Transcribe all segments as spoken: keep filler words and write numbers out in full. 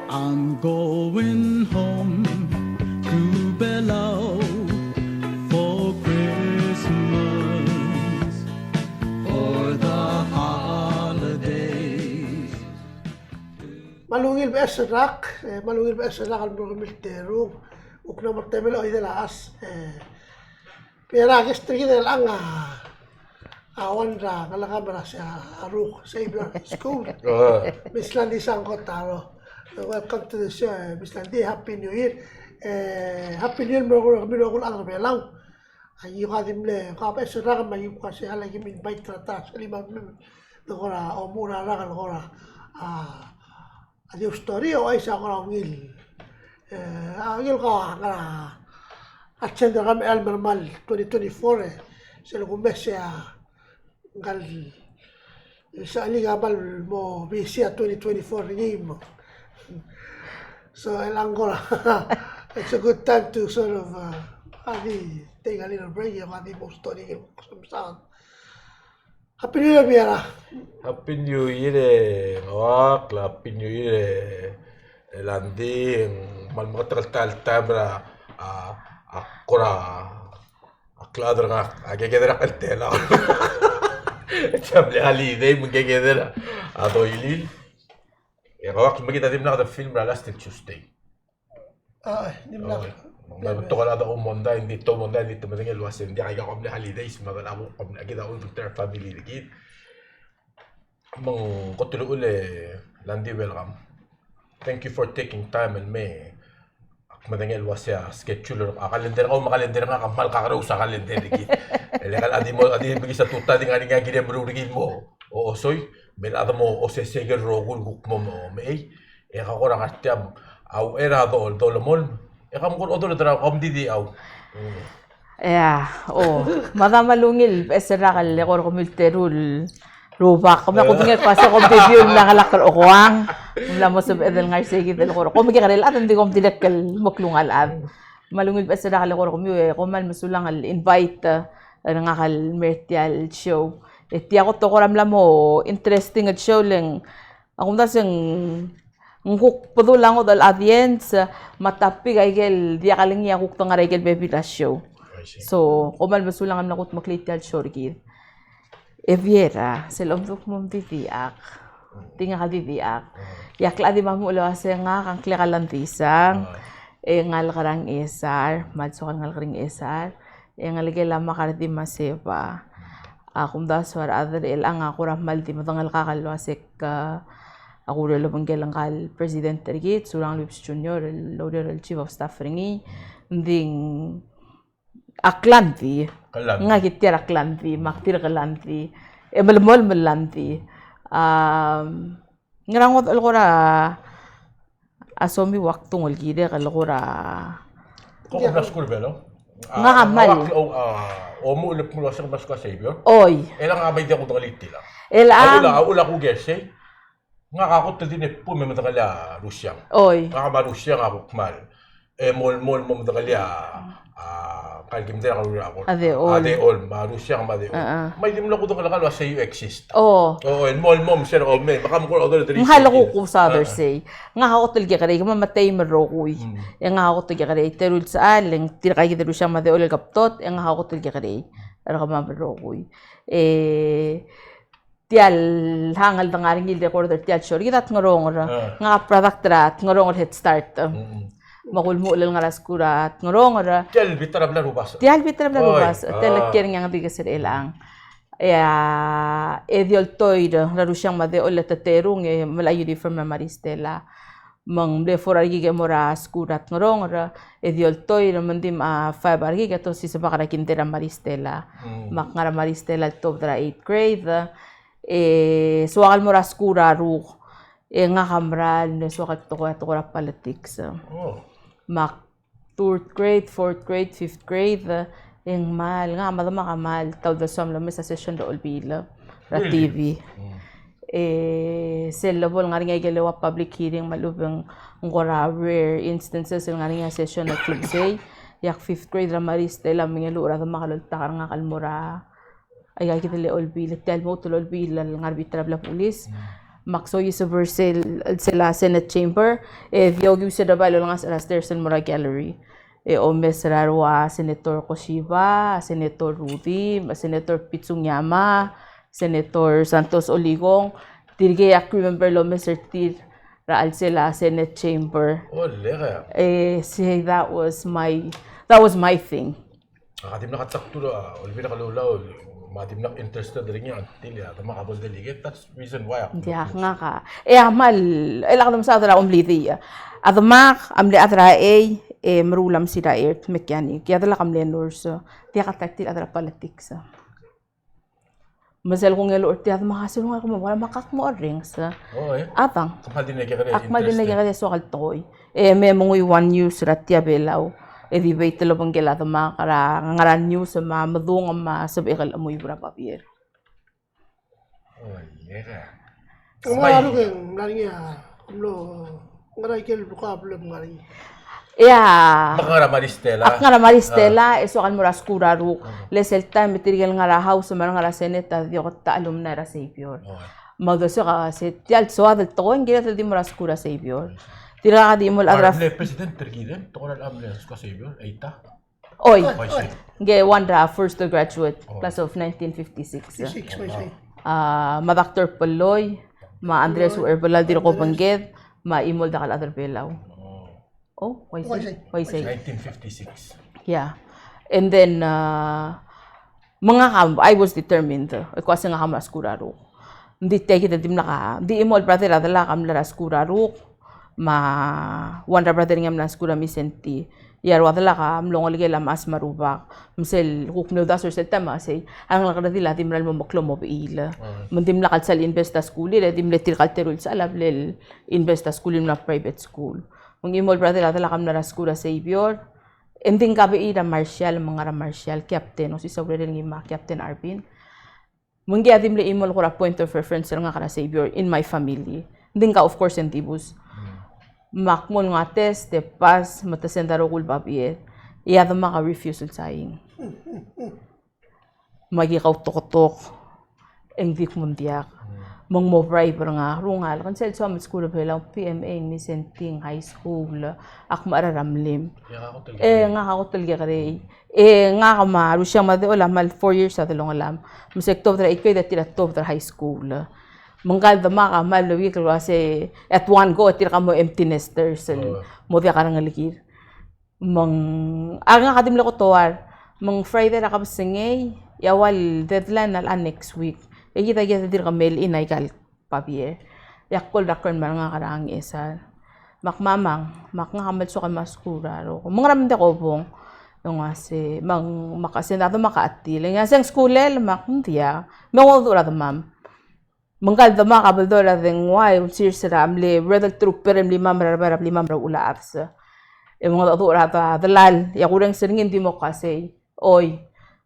I'm going home to Belau for Christmas, for the holidays. Me a ungil beches el rak, e, me a ungil beches el rak el mo er kemiu el terung, kuk mla mo er a temel a oidel a chas, e, Beera, guest er kid er chelechang a, a one er a ngelekam er a se a Ruk Xavier School. Miss Landi Sangkotaro. Welcome to the show, e, Miss Landi. Happy New Year. E, Happy New Year me a rokui, me a rokui el chad er Belau. A, ngii ko a di mle, ko a beches el rak me a ngii ko a se a le kim invite er a ta, sel lima me, de kora omuchel er a rak el kora, a, a di story, o aisei a kora ungil. E, a ungil ko a ngar er a agenda er kemiu el mer a twenty twenty-four, e. Sel kumes e a ngar er a, sel kmal mo busy a twenty twenty-four er ngii mo. So, chelechang kora, it's a good time to sort of, uh, a di take a little break, e a di mo story, e, some sound. Happy New Year, Beera. Happy New Year, e, Ngak, Happy New Year, e, e, Landi, ng kmal meketeketang el taem er a, a, a kora, a klechad er ngak, a kekeder a kltela. Ng mle holiday, me ng kekeder a doilil. E kau ak mekngit a dimlak de film er a last el Tuesday. A, dimlak. Oi. Me ng betok el chad a oumondai, ng di te oumondai, ng di te medengei el uasei ng diak, aika kom mle holidays, me a delak a kuk kom mle, kid a ultutelel a family er kid. Me ng kot el uchul e Landi, welcome. Thank you for taking time el mei. Ak medengei el uasei a schedule, a calendar er kau me a calendar er ngak a kmal kakerous a calendar er kid. E le kau a di mo, a di mekis a tutau, di ngar er ngii a kirem el meruul er kid el mo osoi, me a chad a mo osesei el rokui el kuk mo, mo mei. E ka kora ngar tiang a uchei er a do, dolemolem. E ka mo kora odoledel er a, kom di di au. Mm. Ea, o, me a da me a ungil beches el rak el eko er kemiu el teru el rubak. Kom a kudengei el kmo se kom di biu el mla ngelakl er a okoang. Ng mla mo sebeched el ngar sei kid el kora. Kom kekerei el chad, ng di kom dirrek el mo klungang el chad. Me a ungil beches el rak el eko er kemiu, e, kom kmal mesulang el invite, e, er ngak el mer tia el show. E tia kot a kora mla mo interesting el show le ng A kumdasu e ng kuk bedul a ngodech el audience, me a topic a ikel diak el ngii a kuk de ngar er a ikel bebil er a show. I see. So, kom kmal mesulang el mla kudmeklii tia el show er kid. E Beera, sel omduk mo mdidiak. Di ngak a didiak. E a klechad a di mo omuchel el uasei ngak a ngklek a Landisang. E ngalek er a Ngchesar, me a lsoak el ngalek er a Ngchesar. E ngelekel a Makardi me a Seba. A kumdasu a rechad er chelechang a kora kmal di medengelkak el uasei, a, a kurel obengkel ngka el president er kid, Surangel Whipps Junior, el oureor el chief of staff er ngii, ng di a klandi. Klandi. Ngak a tir a klandi, me ak tir a klandi. E melemolem el landi. Am, Ngera ngodech el kora, a somiu a kdung el kirek el kora. Kom mla skuul er a Belau? Ngak a kmal. A, omuchel el kmo uasei kom mla skuul er a Xavier? Oi. E le ngak a mei di kudengelii tiang. E le a uchul a, uchul a kuker sei. Ngak a kot el di mle bum e medengelii a Rusiang. Oi. Ngak me a Rusiang a kuk kmal. E mo, mo, mo medengelii a, a, ngka el kim dirrek el uriul a kora. A Dechol. A Dechol, me a Rusiang me a Dechol. A, a. Me a di mlo kudengei el kmo uasei you exist. O. O, el mo, el mo, me se er a omei, me kam kora other three. Ngak a lekukus a other sei. Ngak a kot el kekerei, kemam a teim el rokui. Mm. E ngak a kot el kekerei, teru el sechal, e ng tirka kid el Rusiang me a Dechol el kebtot, e ngak a kot el kekerei. Er kemam el rokui. E, Tia el hang el de ngar er ngii el record er tia el show er kid a Tngeronger. Ngak a product er a Tngeronger Head Start. Me a kulemuchel el ngar er a skuul er a Tngeronger. Tia el bita er a blai er a Ubasech. Tia el bita er a blai er a Ubasech. Tia el kiei er ngii a Ngedikes er chelechang. E a, e di oltoir er a Rusiang me a Dechol el teterung e melai a uniform er a Maristella. Me ng mle four a rekik e mo er a skuul er a Tngeronger, e di oltoir me ng di me a five a rekik e te osisebak er a kinder er a Maristella. Me ak ngar er a Maristella el tuobed er a eighth grade, e soak el mo er a skuul er a Ruk. E ngak a mera el mle soak el tekoi a tekoi er a politics. Me ak third grade, fourth grade, fifth grade, e ng kmal, ngak me a demak a kmal ta uldesuam el omes a session er a Olbiil er a T V. E sel lebo el ngar er ngii a ikel ua public hearing me a lechub e ng kora rare instances el ngar er ngii a session el klebesei. E ak fifth grade er a Maristella me ng ngeluch er a demak el oltak er ngak el mo er a, aika kid el Olbiil, tia el lmuut el Olbiil el ngar er a bita er a blai er a bulis. Me ak soiseb er sel, sel Senate chamber, e di okiu se er a bai el olengasech er a stairs el mo er a gallery. E omes er a rua Senator Koshiba, Senator Rudimch, Senator Pete Sugiyama, Senator Santos Olikong, tirkei ak remember el omes er tir er a chelsel a Senate chamber. Oleka. E, see, that was my, that was my thing. Ak dimlak a tak tul a Olbiil er a Kelulau, me a dimlak interested er ngii until a demak a bo el delegate, that's reason why. Diak, ngak a, e a kmal, e lak domes a chad er a Omlidii. A demak a mle chad er a ei, e meruul a mesir a earth, mechanic. E a delak a mle nurse. Diak a tak tir a chad er a politics. Me sel kung el ua er tia a demak a sel ungil kmo, ua, me ak mo orrenges. O, e? Adang. Ak kmal di ngii a kekerei, ak kmal di ngii a kekerei soak el tekoi. E me menguiu a news er a tia Belau. E debate el obengkel a demak er a ngar er a news me a medung me a sebechek el chemuiu er a babier. O, e ka. Ng ngar er a ruk e ng mla er ngii a mlo, ngar er a ikel bukab el mla er ngii. Ia. Ak ngar er a Maris Stella. Ak ngar er a Maris Stella, e soak el mo er a skuul er a ruk. Le sel taem e tirke el ngar er a House me a rengar er a Senate a di ko ta alumni er a Xavier. Me a uldesuek a se tia el soad el tekoi e ng kired el di mo er a skuul er a Xavier. Tirka a di mo el chad er a, le president er kid e ng tekoi er a mle skuul er a Xavier, Eita. Oi. Oi, oi. Ngii a one er a first graduate, class of nineteen fifty-six. Fifty-six, oi, oi. A, me a Doctor Peloi, me a Andres Uherbelau el dirk obengked, me a chimo el diak el chad er a Belau. O, uaisei. Uaisei. Nineteen fifty-six. Yeah. And then, a, me ngak a, I was determined. E ko uase ngak a mo er a skuul er a ruk. Ng di tia kid a dimlak a, ng di chimo el brother a delak a mla er a skuul er a ruk, me a one er a brother er ngii a mla er a skuul er a Mindszenty. E a rua delak a mlo ngelekel a mechas me a rubak. Me sel kuk mle uldasu er sel taem a sei, a rengalek el redil a di merael el mo meklou el mo bechiil. Me ng dimlak el sal invest a skuulir, e di mle tirka el teru el sechal a bla le invest a skuulir el mla private school. Me ng chimo el brother a delak a mla er a skuul er a Xavier, e ng di ngka a bechiil er a Marshall, me ng ngar er a Marshall, captain, osisiu a urerel ngii me a Captain Arvin. Me ngii a di mle chimo el kora point of reference er ngak er a Xavier in my family. Ng di ngka, of course, e ng dibus. Me ak mo nguu a test, e pass, me te send a rokui el babier. E a demak a refuse el sain. Me aki kautoketok, e ng di kmo ng diak. Me ng mo bribe er ngak, a rengalek, ng sel soam el skuul er a Belau, P M A, Mindszenty, high school, ak mechar er a mlim. E ngak a kot el kekerei. E ngak me a Rusiang me a Dechol a kmal four years a delongelam. Me se ktuobed er a eighth grade e tir a tuobed er a high school. Me ngka el demak a kmal weak el uase at one go e tirka mo empty nesters el mo diak a rengelekir. Me ng, a ngak a di mle kotoar. Me ng Friday er a kebesengei, e a ua el deadline a locha next week. E kid a kid a dirk mle in aika el babier. E ak call er a kernmai er ngak er a Ngchesar. Me ak mamang, me ak ngak a mle soak el mo er a skuul er a ruk. Me ngera me ng diak kobong? E ng uase, me ng, me ak uase ng diak, me ak a chetil. E ng uase ng skuulel, me ak, ng diak. Me ng odu er a demam. Me ngka el demak a beldor er a dengua, e ulsirs er a mle rebel trooper el mlimam er a rebai er a blimam er a uchul a chad. E mengedecheduch er a delal, e a kurrenges er ngii e ng di mo uasei. Oi,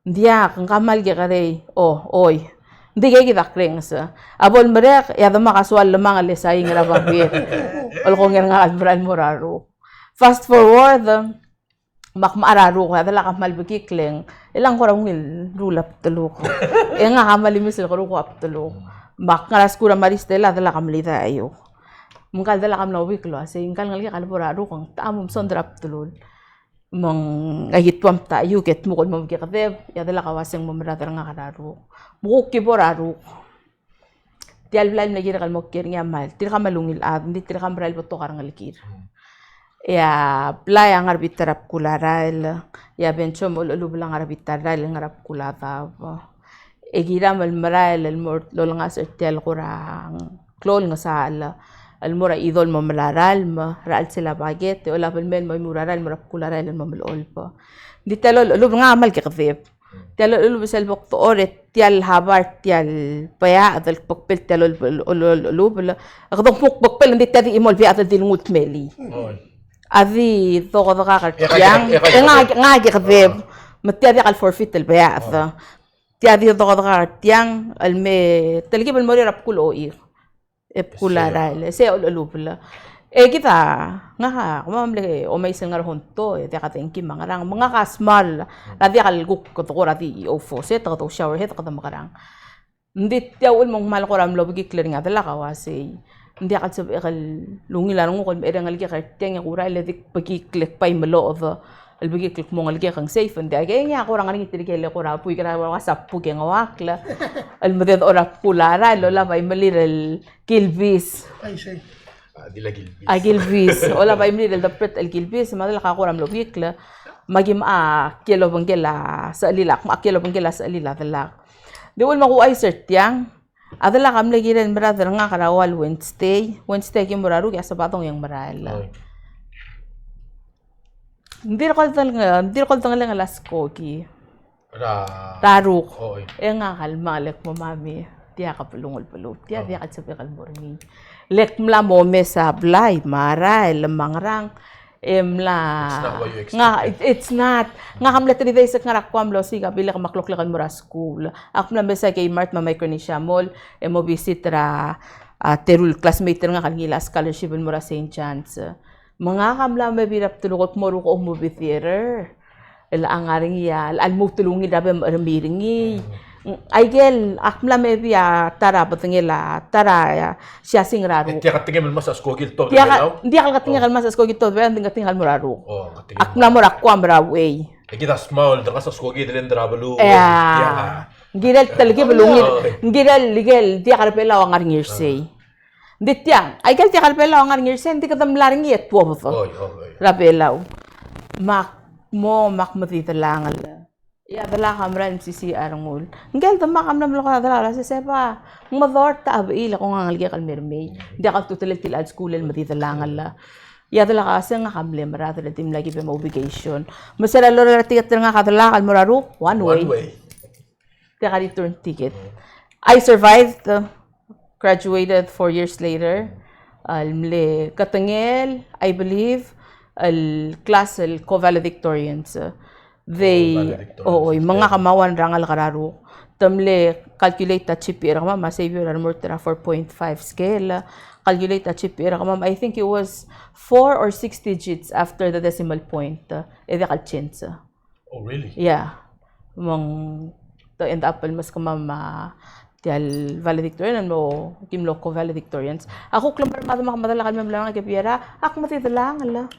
ng diak, ng kmal kekerei, o, oi. Ng di kid a kurrenges. A bo lemerek, e a demak a soal el llemangel e sain er a babier. Olekongel er ngak el merael el mo er a ruk. Fast forward, me ak mechar a ruk, e a delak a kmal bekikl e ng, e ng kora ungil ruul a bdeluk. E ngak a kmal imis el keruk a bdeluk. Me ak ngar er a skuul er a Maris Stella, a delak a mle daiu. Me ngka el delak a mla weak el uasei, ngka el ngelekek a lebo er a ruk, ng techa mo mesongd er a bdelul. Me ng, aki tuam taiu, ke dmu el mo mekekedeb, e a delak a uase ng mo merrael er ngak er a ruk. Me kuk ki bo er a ruk. Tia el blai el mle kirek el mo kiei er ngii a kmal, tirka a kmal ungil chad, ng di tirka a merael el betok a rengelekir. E a blai a ngar er a bita er a bkul a rael, e a bench me a olechulubel a ngar er a bita el rael el ngar er a bkul a daob. E kiram el merael el mo lolengasech er tia el kora klou el ngesachel el mo er a chidol el mo melai a ralm er a chelsel a baket, e olab el mei el mo imuul er a rael el mo er a bkul a rael el mo melecholb. Ng di tia el olechulubel ngak a kmal kekedeb. Tia el olechulubel sel bo kdechor e tia el habar, tia el beached el kbekbel tia el olechulubel. Kede kmo kbekbel, ng di tia di chimo el beached el di lenguu el tmelii. A di dokedekak er tiang, e ngak a kekedeb. Me tia diak el forfeit el beached. Tia di dokedekak er tiang el me telkib el mo er a bkul ochik. E bkul a rael, e sei a olechulubel. E kid a, ngak a, kemam a mle omes el ngar er a honto, e diak a dengki me a ngerang, me ngak a small, a diak el kuk kede kora di office, e te kede shower head, kede mekerang. Ng di tia uchul me ng kmal kora mlo bekikl er ngii a delak a uasei, ng diak el sebechek el ungil a renguk el mechei er a ngelekek er tiang e kurael e di kbekikl e kbai meloched el bekikl el kmo ngelekek e ng safe, ng diak. E ngii a kora ngar er ngii tirke el kora buik er a ua sabuk e ng uakl el mededechor a bkul a rael el olab a imelir el kilbis. Ai, sei. A, di la kilbis. A kilbis. Olab a imelir el debret el kilbis, me a delak a kora mlo bekikl. Me aki mla kiei el obengkel a sechelil a, mla kiei el obengkel a sechelil a delak. Di ua el me kuchais er tiang, a delak a mle kirel el merad er ngak er a ua el Wednesday. Wednesday aki mo er a ruk e a Sabadong e ng merael. Oi. Ng dirk oldeng, ng dirk oldengelengel a skoki. Er a, er a ruk. Oi. E ngak a kmal mle kmo, "Mami, tia ka belung el beluu, tia, tia ka sebechek el mo er ngii." Le ak mla mo omes a blai me a rael me a ngerang, e mla. It's not what you expected. Ngak, it, it's not. Ngak a mle three days e ak ngar er a Guam el osiik a bilek me a kloklek el mo er a skuul. Ak mla mesa Kmart me a Micronesia Mall, e mo visit er a, a, teru el classmate er ngak el ngilai a scholarship el mo er a Saint John's. Me ngak a mla me er a bdeluk el kmo, "Ruk, kom movie theater." El a ngar er ngii a, el a lmuut el ungil er a bem er a mirengii. Mm. Aikel, ak mla me er a ta er a bedengel a, ta er a, a, siasing er a ruk. E tia ka tekingem el mesa a skoki el tuobed er a Belau? Ng diak el ka tekingek el mesa a skoki el tuobed er a Belau, ng di ka tekingek el mo er a ruk. Oh, ka tekingek el mo er a ruk. Ak mla mo er a Guam er a uei. E kid a small, de ngasech a skoki el delen er a beluu. Ea. Ng kirel telkib el ungil. Oh. Ng kirel, ikel, diak er a Belau a ngar er ngii er sei. Ng di tiang, aikel diak el Belau a ngar er ngii er sei, ng di kede mla er ngii e tuobed. Oi, oi, oi. Er a Belau. Me ak mo, me ak medi delangel. E a delak a merael el mesisiich a rengul. Ngike el demak a mla melekoi a delak el uasei, "Seba, ng medort a chebechiil e kongei a ngelekek el me er mei. Ng diak a ultutelel tia el skuul el medi delangel." E a delak a uasei, "Ngak a mle merad el dimlak ki bo mo vacation." Me se er a loruul er a tiket er ngak a delak el mo er a ruk, one way. One way. Diak a return ticket. I survived, uh, graduated four years later. El mle ketengel, I believe, el class el co-valedictorians. They, co-valedictorians, oi, me ngak a mle one er a ngalek er a ruk. Te mle calculate a G P A er kemam, me a Xavier a remurt er a four point five scale. Calculate a G P A er kemam, I think it was four or six digits after the decimal point. E diak el change. Oh, really? Yeah. Me ng, te end up el meskemam a tia el valedictorian, el mlo, ki mlo co-valedictorians. A kuk lemerek me a demak me a delak el mle mla er ngak e bai er a, ak medi delangel.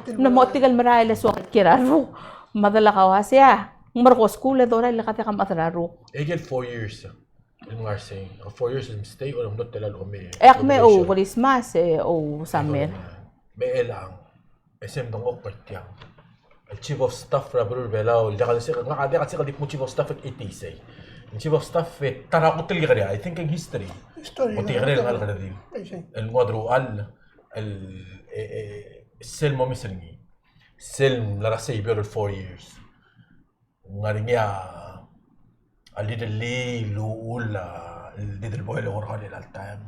Ng mla mo tir el merael e soak el kiei er a ruk. Me a delak a uasei, "Ng mera ko skuul e dorael e ka diak a mad er a ruk." Aikel four years el ngar sei, a four years el mstay, or ng mlo tela el ome. E ak me ou Christmas, e ou summer. Me chelechang, e se mdengchokl er tiang. El chief of staff er a beluu er a Belau, el diak el se, ngak a diak el se el di kmo chief of staff e tia sei. El chief of staff e ta er a kot el kekerei, I think in history. History, kot el kekerei el ngalek er a redil. I see. El nguu a deruchall, el, e, e, sel momes er ngii. Sel mla er a Xavier el four years. Ng ngar er ngii a, a little Lee, el uchul, a, el little boy el ongor er ngii er chelecha el taem.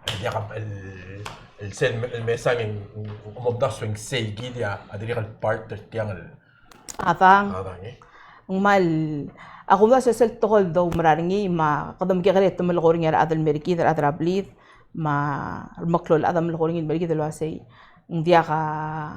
El diak el, el sel, el mesang e ng, ng, ng omdasu e ng sei kid a, a dirrek el part er tiang el. A dang. A dang, e. Ng kmal, a kumdasu e sel tekoi el doumera er ngii me a kede mekekerei e te melekoi er ngii a rechad el mer kid, a rechad er a blid, me a remeklou el chad a melekoi er ngii el mer kid el uasei. Ng diak a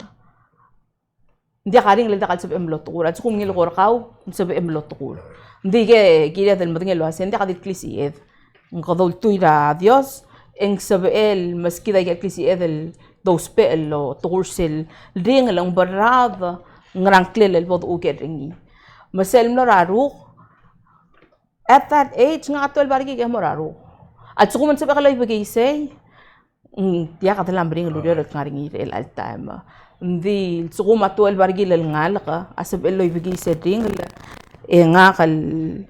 Ng diak a ringel el diak el sebechem el otekur. A lsekum ng ngilekoi er kau, ng sebechem el otekur. Ng di ke kired el medengei el uasei, ng diak di el klisiched. Ng kede ultuil er a Dios, e ng sebechel meskid a ikel klisiched el dousbech el otekur sel ringel, e ng berraod, ng ngera ngklel el bo duchuk er ngii. Me sel mlo er a ruk, at that age, ngak a twelve a rekik e mo er a ruk. A lsekum ng sebechek el oibekii sei, ng diak a delal meringel el ureor el kngar er ngii er chelecha el taem. Ng di lsekum a twelve a rekil el ngalek a sebechel el oibekii sel ringel, e ngak el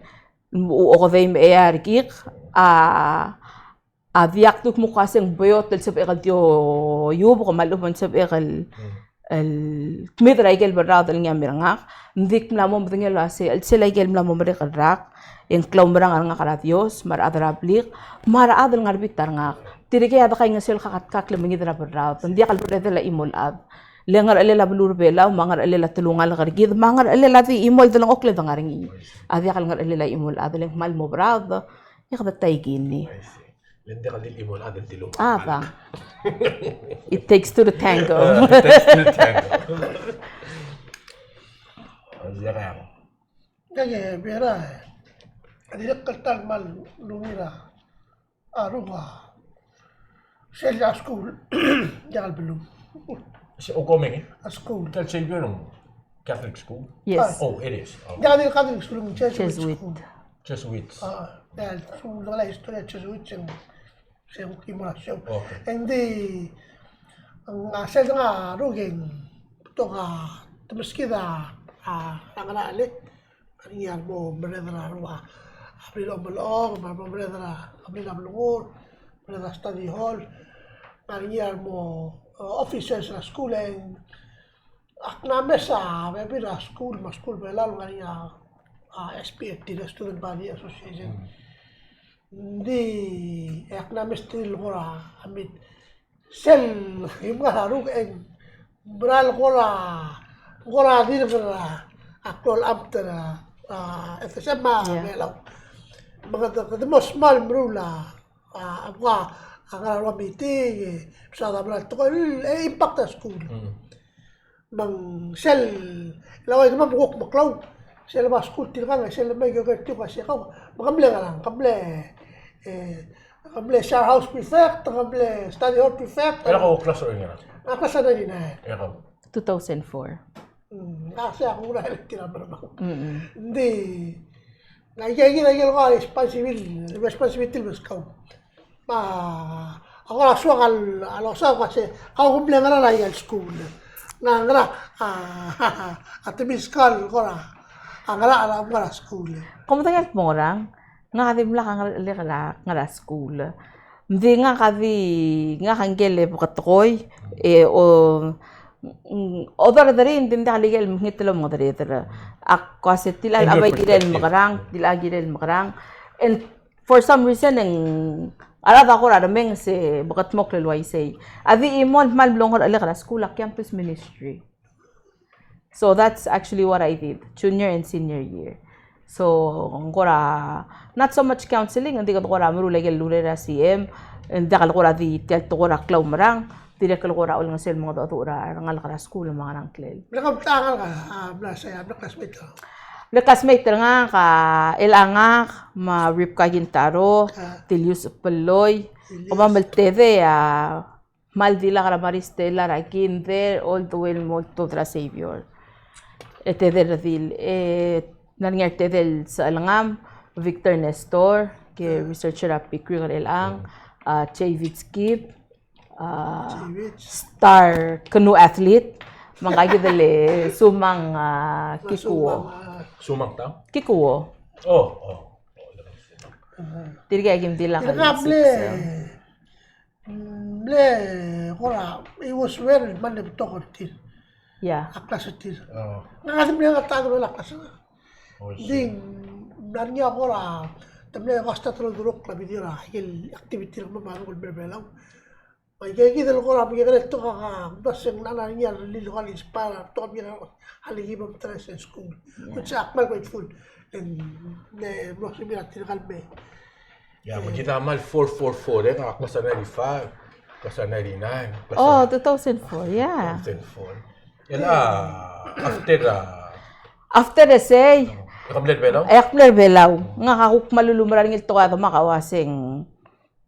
okedei me a rekik a, a diak duk mo kmo se ng beot el sebechek el di oiubek me a lechub e ng sebechek el el kmid er a ikel berraod el ngii a mei er ngak, ng di ak mla mo medengei el uasei, el sel a ikel mla mo merek el rak, e ng klaumerang er ngak er a Dios, me a rechad er a blik, me a rechad el ngar er a bita er ngak. Tirkei a dekaingeseu el kakatkakl el mengid er a berraod, ng diak el berredel a chimo el chad. Le ngerchelel a beluu er a Belau, me a ngerchelel a telungalek er kid, me a ngerchelel a di chimo el delengchokl e de ngar er ngii. A diak el ngerchelel a chimo el chad, le ng kmal mo berraod, e kede taikini. Le ng diak el di el chimo el chad el di lomekngeltengat. A, bang. It takes two to tango. It takes two to tango. Diak a. Diak a, bera. A dirrek el ta el kmal ungil a, a rokui a sel a skuul, diak el beluu. Se okomeng, e? A skuul. Tia el Xavier a Catholic school? Yes. Oh, it is. Oh. Diak di Catholic school, Jesuit school. Jesuit. Jesuits. A, diak, se ng ngar er a historia Jesuit, se ng se ng kuk mo er a show. Okay. Engdi, ng, a, sel ngar er a rokui e ng betok a, te meskid a, a, a ngerachel. Ng ngar er ngii a remo merreder er a rua, a blil a omelechong, me a remo merreder er a, a blil a blengur, merreder er a study hall. Ng ngar er ngii a remo, e, offices er a skuul e ng ak mla mes a bebil er a skuul, me a skuul er a Belau el ngar er ngii a, a, S B A, tir a Student Body Association. Mm. Ng di, e ak mla mes tir el kora, a mei, sel, im ngar er a rokui e ng mera el kora, kora dirk er a, a klou el amt er a, a, F S M me a, yeah, Belau. Me kede, kede mo small el meruul a, a, a, a ngar er a rua meeting, e, mesaod a mera el tekoi, e, impact er a skuul. Mm. Me ng sel, el ua ikemam a kuk meklou, sel lebo er a skuul tirkang, sel lemei a ker tir el ua se kau, me ke mle ngerang, ke mle, e, ke mle share house prefect, ke mle study hall prefect. E kau a class er ngii? A class er ngii a. E kau? Two thousand four. Mm, a se a kuk ngar er tir a mermang. Mm-mm. Ng di, ng aika kid a ikel kora responsibil-, responsibility el meskau. Me a kora soak el, a losaod el kmo se, kau ke mle ngerang er aika el skuul. Ng ngar er a, a, a te meskau el kora, a ngerang er a, ngar er a skuul. Kom medengei el kmo ngerang, ngak a dimlak a ngerang, ngerang er a skuul. Ng di ngak a di, ngak a ngike el beketekoi, e, o, mm, oderderii, ng di ng diak el ikel mekngit el omengedereder. Ak kmo se tilecha a bai kirel mekerang, tilecha kirel mekerang. And for some reason, e ng a rechad a kora remenges e bekedmokl el uaisei. A di chimo el kmal mlo ngerechelek er a skuul a campus ministry. So that's actually what I did, junior and senior year. So, ng kora, not so much counseling, ng di kede kora meruul a ikel urerel a C M, ng diak el kora di tia el tekoi er a klaumerang, dirrek el kora olengeseu el mengedecheduch er a rengalek er a skuul me a ngerang, klel. Mle kau ta ngalek a, a, mla sei, a, mle classmate er ngak? Mle classmate er ngak a, el a ngak, me a Ripka Kintaro, a, Tilius Peloi, Tilius. Kemam el tedei a, kmal di lak er a Maris Stella er a kinder all the way el mo tuobed er a Xavier. E tedei el redil, e, ng ngar er ngii a tedei el sechelengam, Victor Nestor, ke, mm, researcher er a PICRC er chelechang, mm, a, Javits Kip, a, Javits. Star canoe athlete, me ngka kid el Sumang, a, Kikuo. Sumang, a. Sumang ta? Kikuo. Oh, oh. Tirke a kim di lak el six, a. Mle kora, he was very, mle betok er tir. Yeah. A class er tir. Oh. Ngak a di mle ngar er a ta el class er ngak. Oh, I see. Ng di, ng mla er ngii a kora, te mle kora start el oldurokl a video er a ikel activity er kemam a rokui el mei er a Belau. Me aika kid el kora, me aika kid el betok a, a, mla se ng ngar er ngii a rellii el kora inspire, betok a mle ngar er ngii a leki me a mesterir a school. Yeah. Which I'm grateful. E ng, e, mlo sebechir a tirka el mei. Yeah, me kid a kmal four four four, e, a class er a ninety-five, class er a ninety-nine, class er a... Oh, two thousand four, yeah. Two thousand four. E a, after, a... After e sei. E ke mle er a Belau? E ak mle er a Belau. Ngak a kuk kmal ulumerang er ngii el tekoi a demak a uaseng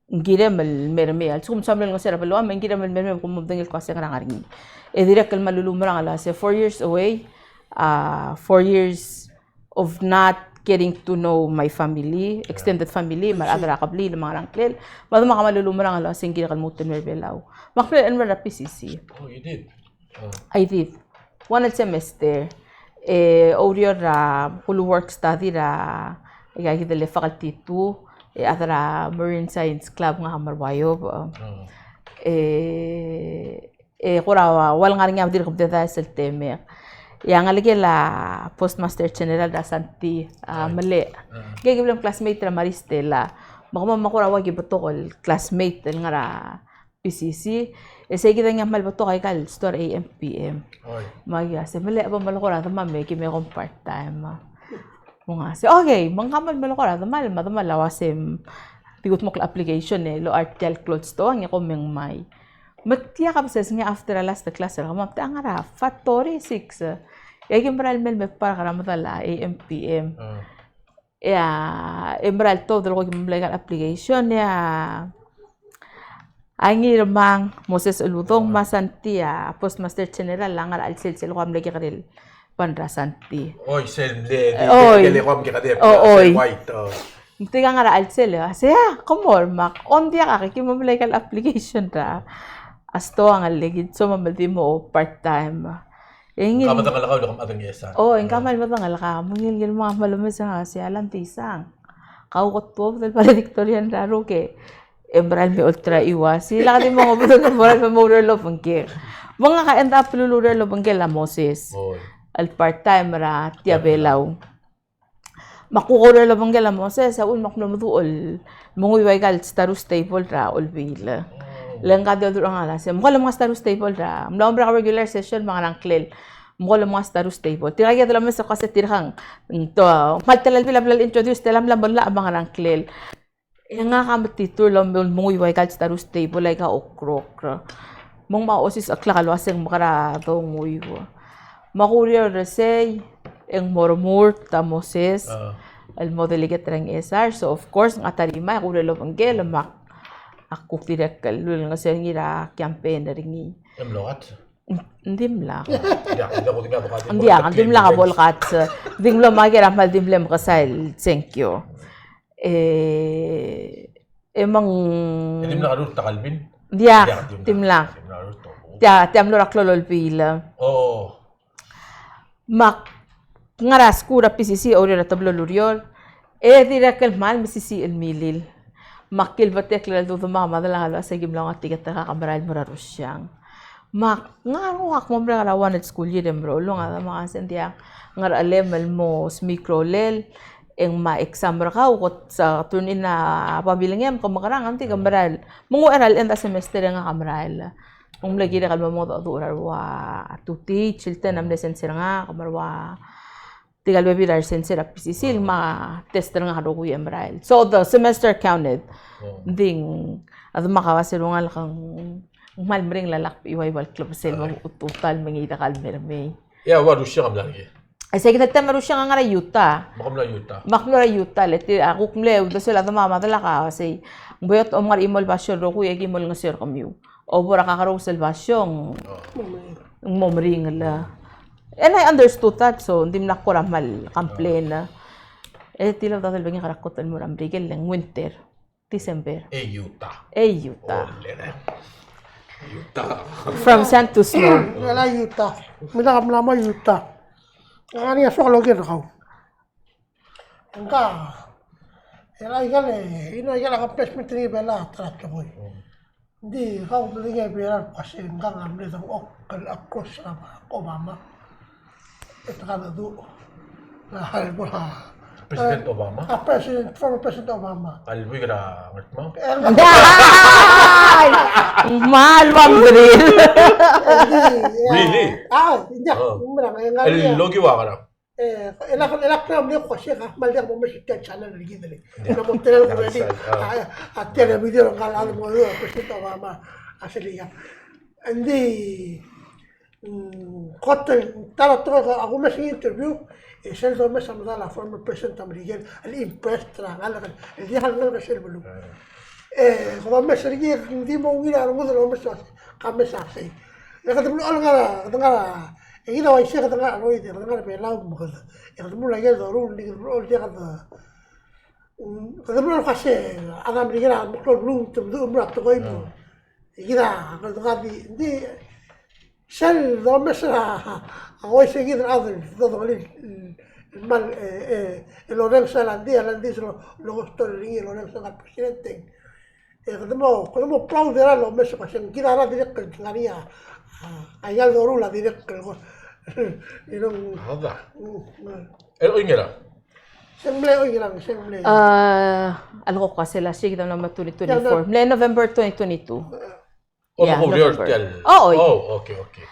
ng kirem el mei er a Belau. A lsekum soam el ngar er a Belau, me ng kirem el mei er a Belau, me kom medengei el kmo se ng ngar er ngii. E dirrek el kmal ulumerang el uasei four years away, a, four years of not getting to know my family, yeah, extended family, me a rechad er a kebliil, me a ngerang, klel. Me a demak a kmal ulumerang el uasei ng kirek el lmuut el mei er a Belau. Me ak mle enroll er a P C C. Oh, you did? Oh. I did. One el semester. E oureor er a, kuk work study er a, e aika kid el faculty two, e chad er a Marine Science Club ngak me a Ruaiob. Oh. E, e kora ua el ngar er ngii a dirk kebded a sel temek. E a ngelekel a Postmaster General er a Santi, a, Melech. Ah. Ngike a ki bla classmate er a Maris Stella. Me kemam a kora ua ki betok el classmate el ngar er a P C C, e sei kid a ngii a kmal betok aika el stoa er a A M P M. Oi. Me aki uase, Melech, bo melekoi er a demal me ki me kom part time. Me ng uase, okay, me ngak a kmal melekoi er a demal, me a demal a uase, mm, di kudmokl a application e locha er tia el clothes store, ngii a kom me ngmai. Me tia kebesengei after a last class er kemam, te ngar er a five thirty, six. E aki mera el mei el me park er a medal a A M P M. Ah. E a, e mera el tuobed el kuk mle aika el application, e a, a Ngirmang Moses Uludong me a Santi a Postmaster General a ngar er a chelsel sel kuk mle kekerei el band er a Santi. Oi, sel mle, oi. Sel kuk mle kekerei el band er a Santi. Oi. Me tirka a ngar er a chelsel, a sei, a, ke mo er a mak, ng diak, a ki mo mle aika el application er a stoa a ngelekid, so me di mo part time. E ngii. Ng kmal medengelkau el kmal medengelkau. O, e ng kmal medengelkau. Me ngii el ngii el mong a kmal omes e ng sei a Lanti, isang. Kau kot tuobed el valedictorian er a rokui e mera el me olterau a uaisei. Lak di mo ngodech el mera el mo oureor el obengkel. Me ngak a end up el oureor el obengkel a Moses. Oi. El part time er a Tia Belau. Me ak kuk oureor el obengkel a Moses, a uchul me ak mlo meduch el menguiu aika el status table er a Olbiil. Le ngka di oldurech el ngar er a sei, me ko el menga status table er a, mla mo er a regular session me a ngerang klel. Me ko el menga status table. Tirka a kid el omes e ko el sei tirkang. Ng to, kmal telelbil a bla el introduce, te mla mo llach me a ngerang klel. E ngak a metitur el mo menguiu aika el status table, aika okrokr. Me ng mo osisechekl a uaseng mekera donguiu. Me ak oureor er sei, e ng mo remurt a Moses, a, el mo delegate er a Ngchesar. So, of course, ngak a ta er a mei, ak oureor el obengkel, me ak, ak kuk dirrek el lulngeseu er ngii er a campaign er ngii. E mlo kats? Ng dimlak. Ng diak, ng dimlak a bo el kats. Ng di mlo maker a kmal di mle mekesai el sengkio. E, e me ng, e dimlak a rurt a Calvin? Ng diak, dimlak. Tia, tia mlo er a klou el Olbiil. O. Me ak ngar er a skuul er a P C C, oureor er a teblo el ureor, e dirrek el kmal mesisiich el milil. Me ak kilbetekl el dmu me a delak el uasei ki mlo ngar er a tiket er kau, ke merael el mo er a Rusiang. Me ak ngar er ngii, ak mo merek er a one el skuul er a Merolung, a demak a sei ng diak, ngar er a chelem el mo smiik a rolel, e ng mo exam er kau, kot sa turn in a babilngem, ke mekerang, ng di ke merael. Me ng uchei er a end a semester e ngak a merael. Ng mle kirek el mo mengedecheduch er a rua tutich, el ten a mle sensei er ngak, me a rua tirka el bebil a resensei er a P C C, el mo test er ngak el rokui e merael. So the semester counted. O. Ng di a demak a uasei, "Ungil, ke ng kmal meringel a lak bo ua iual klebesei el mo tuta el mengiil er kau el mer mei." Ia, ua Rusiang a mla er ngii. E sei kid el taem er a Rusiang a ngar er a Utah. Me ke mlo er a Utah. Me ak mlo er a Utah, le tir a kuk mle uldesuel a demak me a delak a uasei, "Ng beot, omngar er a chimo el basio el rokui e ki mo olengeseu er kemiu. Obo er a kakerous el basio ng mo meringel." And I understood that, so ng dimlak kora kmal complain. E tilobed a delebengek er a kot el mo er a Merikel, e ng winter. December. E Utah. E Utah. Olele. Utah. From sun to snow. Ngera Utah. Mila ka mla mo Utah. Ngar er ngii a soak el oker er kau. Ngka. Ngera ikal, e, ino ikal accomplishment er ngii a Belau a ta er a tekoi. Ng di kau mle ngii a Belau el kmo sei ngka a mle dengchokl el across er a Obama. E te ka dedu. A, President Obama? A, President, former President Obama. A lbuik er a Ngertmau? Ai! Kmal ua mdril. Really? A, ng diak, ng merang, e ng ngar er ngii a, el okiu a ngerang? E, e lak, e lak, ng mle kmo sei, a, kmal diak momes er tia el channel er kid el. Ng mla mo tela el already. A, a, tia el video er ngka el mo, President Obama. A, sel ia. Ng di, Mm, kot el, ta er a tekoi a kumes er ngii el interview, e sel domes a medal a former president er a Merikel, el impressed er a ngalek, el diak el ngalek er sel beluu. E, ko domes er ngii, ng di mo ungil a rengud el omes, ka mes a sei. E kede blechoel ngar er a, kede ngar er a, e kid a uaisei kede ngar er a cheroid, e kede ngar er a Belau me kede. E kede mlo er a ikel doruul, e kede blechoel diak kede, mm, kede blechoel kmo sei, a chad er a Merikel a meklou el beluu, te mdu el mlo er a tekoi me. E kid a, kede ngar di, di, Sel domes er a, a uaisei kid el chad el dodengelii el, el kmal, e, e, el orrenges a Lanti, a Lanti sel lo, lo, story er ngii el orrenges a president. E kede mo, kede mo proud er a lomes el kmo sei kid a dirrek el ngar er ngii a, a, a ikel doruul a dirrek el, you know. Ada. Mm, mm. El oingerang? Se ng mle oingerang, se ng mle. A, a leko kmo sei a last year kid a mla mo twenty twenty-four. Mle November twenty twenty-two. O, yeah, November. O, okay, okay.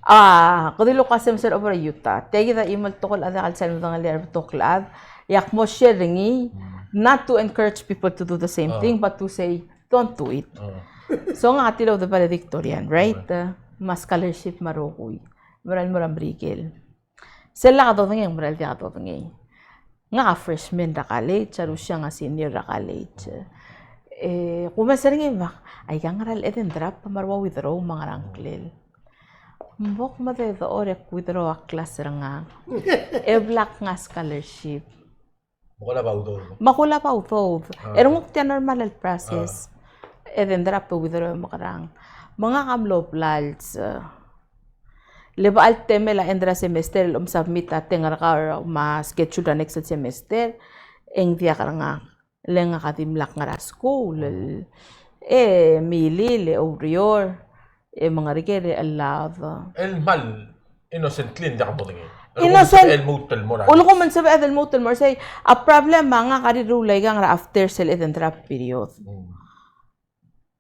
A, kede dilu el kmo sei me sel over Utah. Tia kid a chimo el tekoi el chad a diak el sal medengelii a rebetok el chad. E ak mo share er ngii, not to encourage people to do the same thing, but to say, don't do it. So ngak a tilobed el valedictorian, right? Me a scholarship me a rokui. Mera el mo er a Merikel. Sel lak dodengei, mera el diak dodengei. Ngak a freshman er a college, a Rusiang a senior er a college. E, kumes er ngii me ak, aika ngera el eden drop me a ua withdraw me a ngera ngklel. Ng bo kmo de dechor e ak withdraw a class er ngak. E blak ngak a scholarship. Me kulab a udoud. Me kulab a udoud. E renguk tia normal el process. Eden drop e withdraw e mekerang. Me ngak a mlo blals. Le bechal temel a end er a semester el omsubmit a teng er kau me a schedule er a next semester, e ng diak er ngak. Le ngak a dimlak ngar er a skuul, e milil, e oureor, e mengerker, e chellaod. El kmal innocently ng diak bo dengei. Innocent. El lmuut el mo er a. Ulekum ng sebeched el lmuut el mo er sei. A problem a ngak a rirellii a ikang er a after sel eden drop period.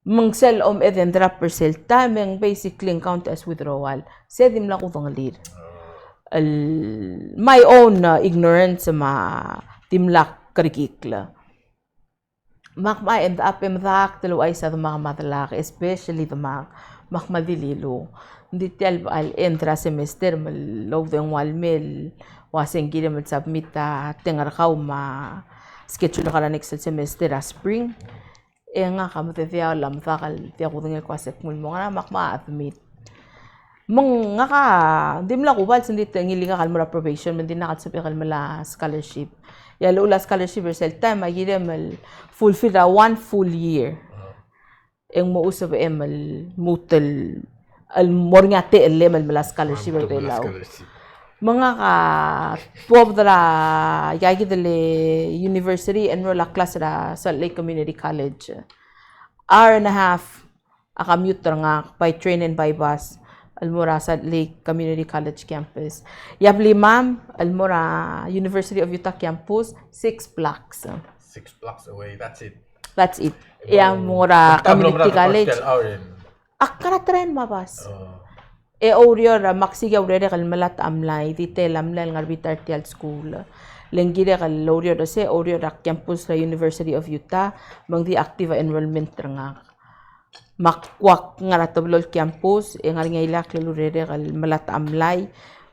Me ng sel om eden drop er sel time e ng basically ng count as withdrawal. Se dimlak kudengelii. El my own, uh, ignorance me a dimlak kerekikl. Me ak kmal end up e medakt el ouchais a demak me a delak, especially demak, me ak kmal di lilu. Ng di tia el bechal end er a semester me loudengua el mei el uase ng kirem el submit a teng er kau me a schedule er kau er a next semester er a spring. E ngak a mededii a lemdak el diak kudengei el kmo a se kmo ng mo ngera, me ak kmal admit. Me ngak a dimlak kubals, ng di te ngilai ngak el mo er a probation, me ng dimlak el sebechek el melai a scholarship. E a llechul a scholarship er sel time a kirem el fulfill er a one full year. E ng mo sebechem el lmuut el el mo er ngii a techellem el melai a scholarship er a Belau. Me ngak a tuobed er a, aika kid el university, enroll a class er a Salt Lake Community College. Hour and a half a commute er ngak by train and by bus el mo er a Salt Lake Community College campus. E a blimam el mo er a University of Utah campus, six blocks. Six blocks away, that's it. That's it. E a mo er a community college. Ak ngar er a train me a bus. E oureor, me ak siik a urerek el melatk a mlai, di tia el mlai el ngar er a bita er tia el skuul. Le ng kirek el oureor er sei, oureor er a campus er a University of Utah, me ng di active a enrollment er ngak. Me ak kuk ngar er a teblo el campus, e ngar er ngii a ileakl el urerek el melatk a mlai,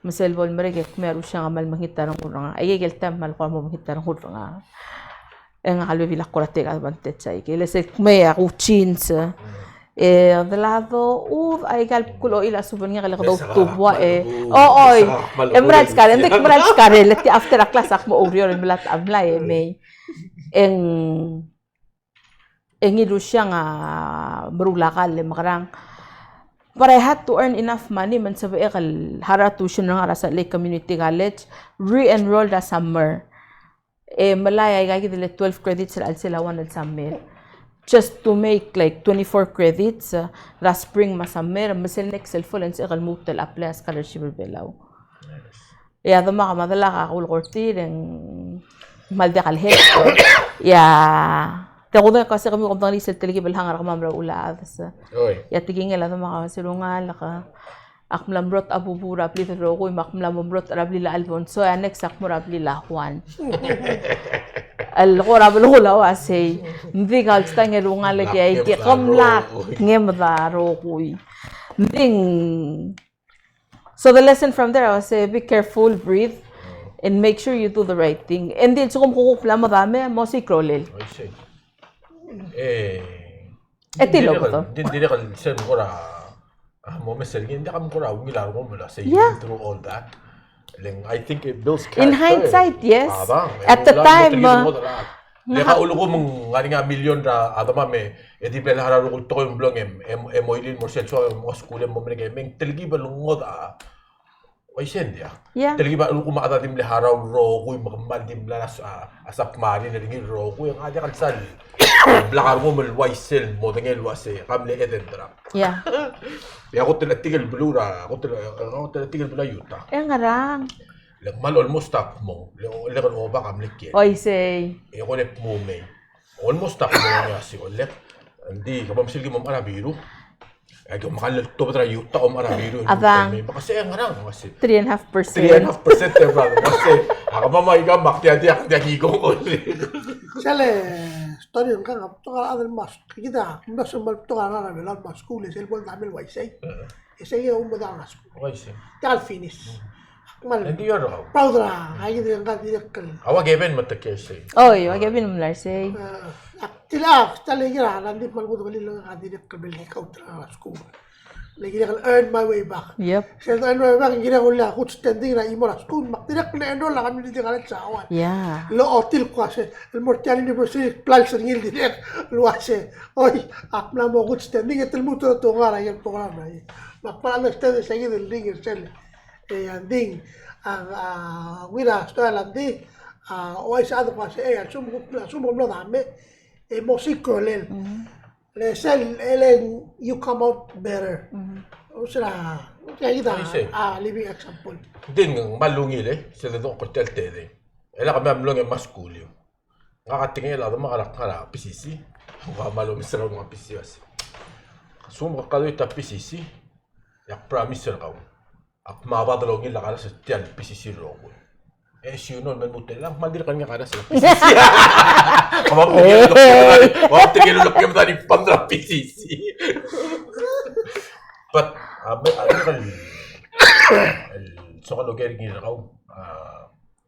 me sel bo lemerek e kmo a Rusiang a kmal mekngit a rengul er ngak. Aike el time a kmal kora mo mekngit a rengul er ngak. E ngak a lebebil a kora take advantage aike. Le sel kmo a kuchins. E de lado, ud, aika el bkul ochil a subed er ngii a le kede outuba e. O, oi. E mera el skarel, ng di mera el skarel, le tia after a class ak mo oureor el melatk a mlai e mei. E ng, e ngii a Rusiang a meruul a kall e mekerang. But I had to earn enough money me ng sebechek el harau a tuition er ngak er a Salt Lake Community College, re-enroll er a summer. E melai aika kid el twelve credits er a chelsel a one el summer. Just to make like twenty-four credits, uh, er a spring me a summer, me sel next el fall e ng sebechek el lmuut el apply a scholarship er a Belau. E a demak me a delak a kulekoi er tir e ng kmal diak el help. E a, te kudengei el kmo se kemiu kom dengelii sel telkib el hang er kemam er a uchul a chades. Oi. E a tekingel a demak a se el ngalek. Ak mla mrot a bubu er a blil el rokui, me ak mla mo mrot er a blil a Alfonso, e a next ak mo er a blil a Juan. El kora belkul a uasei. Ng di kau el stang el ngalek e aike, kom lak ngemed a rokui. Ng di ng. So the lesson from there, I would say, be careful, breathe, and make sure you do the right thing. And then, so kom kuk mla mo dame, mo sei krolel. I see. E. E tilobed. Ng di, ng dirrek el sel kora, a, mo mesa er ngii, ng diak a kora ungil a rengum el uasei, yeah, you went through all that. Le ng, I think it builds character. In hindsight, yes. At the time, uh, le ka ulekum ng ngar er ngii a million er a demam e, e di bla el harau a rokui el tekoi me ng blo e, e, e mo ilil el mo er sel soam e mo skuul e mo merek e me ng telkib el ngodech a Uaisei, ng diak. Yeah. Telkib a ulekum a chad a di mle harau el rokui me kmal di mla a, a submarine er ngii el rokui, e ng diak el sal blak a rengum el uaisei el modengei el uasei, ka mle eden drop. Yeah. E a kot el chetik el beluu er a, kot el, kot el chetik el beluu er a Utah. E ngerang. Le kmal almost a kmo, le, le kede oba ka mle kiei. Uaisei. E ko le kmo mei. Almost a kmo ngii a se, olek. Ng di, kemam sel ki mo mechar a biru. E ki omekall el tobed er a Utah, omechar a biru. Adang. Me kese e ngerang, me kese. Three and a half percent. Three and a half percent, e, brother. Me kese, a kemam a ika me ak diak, diak, diak ki kongol. Sel story er ngak a betok a rechad el mas, kid a, mla se mal betok a rechad er a Belau el mas skuul, e sel bo el dame el uaisei. E sei a oumera a skuul. Uaisei. Diak el finish. Kmal, ng di er kau. Proud er a, a ikid el ngak a dirrek el. A ua Kevin me te kiei sei. Oi, ua Kevin me mla er sei. Eh, ak tilechang, ta el kirel a Randi me a lenguu el ngar er ngii el ngak a dirrek el mle count er a skuul. Le kirel el earn my way back. Yep. Sel earn my way back, kirel el ua good standing er a chimo er a skuul, me ak dirrek el enroll er a community college er a Hawaii. Yeah. Lochotii el kmo se, el mo er tia el university, plals er ngii el dirrek el uase, oi, ak mla mo good standing, e te lmuut el otongar a ikel program er a. Me ak mla understand se ikid el ring er sel. E a ngdi, a, a, ungil a story er a ngdi, a, uaisei a de kmo se, e, a lsekum, a lsekum kom mlo dame, e mo siik a rolel. Mhm. Le sel, e le you come out better. Mhm. Uaisei a, uaisei a, uaisei a living example. Ngdi ng kmal ungil, e, sel de dongkor tia el tedei. E le kemam a mlo ngii me a skuul. Ngak a tekingel a demak el ngar er a P C C. Ngak a mlo omes er a P C C a se, a lsekum ke graduate er a P C C, e ak promise er kau, ak mo bad el ungil a karas er tia el P C C el rokui. E, as you know, me lmuut el, ng kmal dirk ngii a karas er a P C C. Kemam a tekingel el, kemam a tekingel el kemam a di fund er a P C C. But, a, me, a, el, el soak el oker er ngii er kau, a,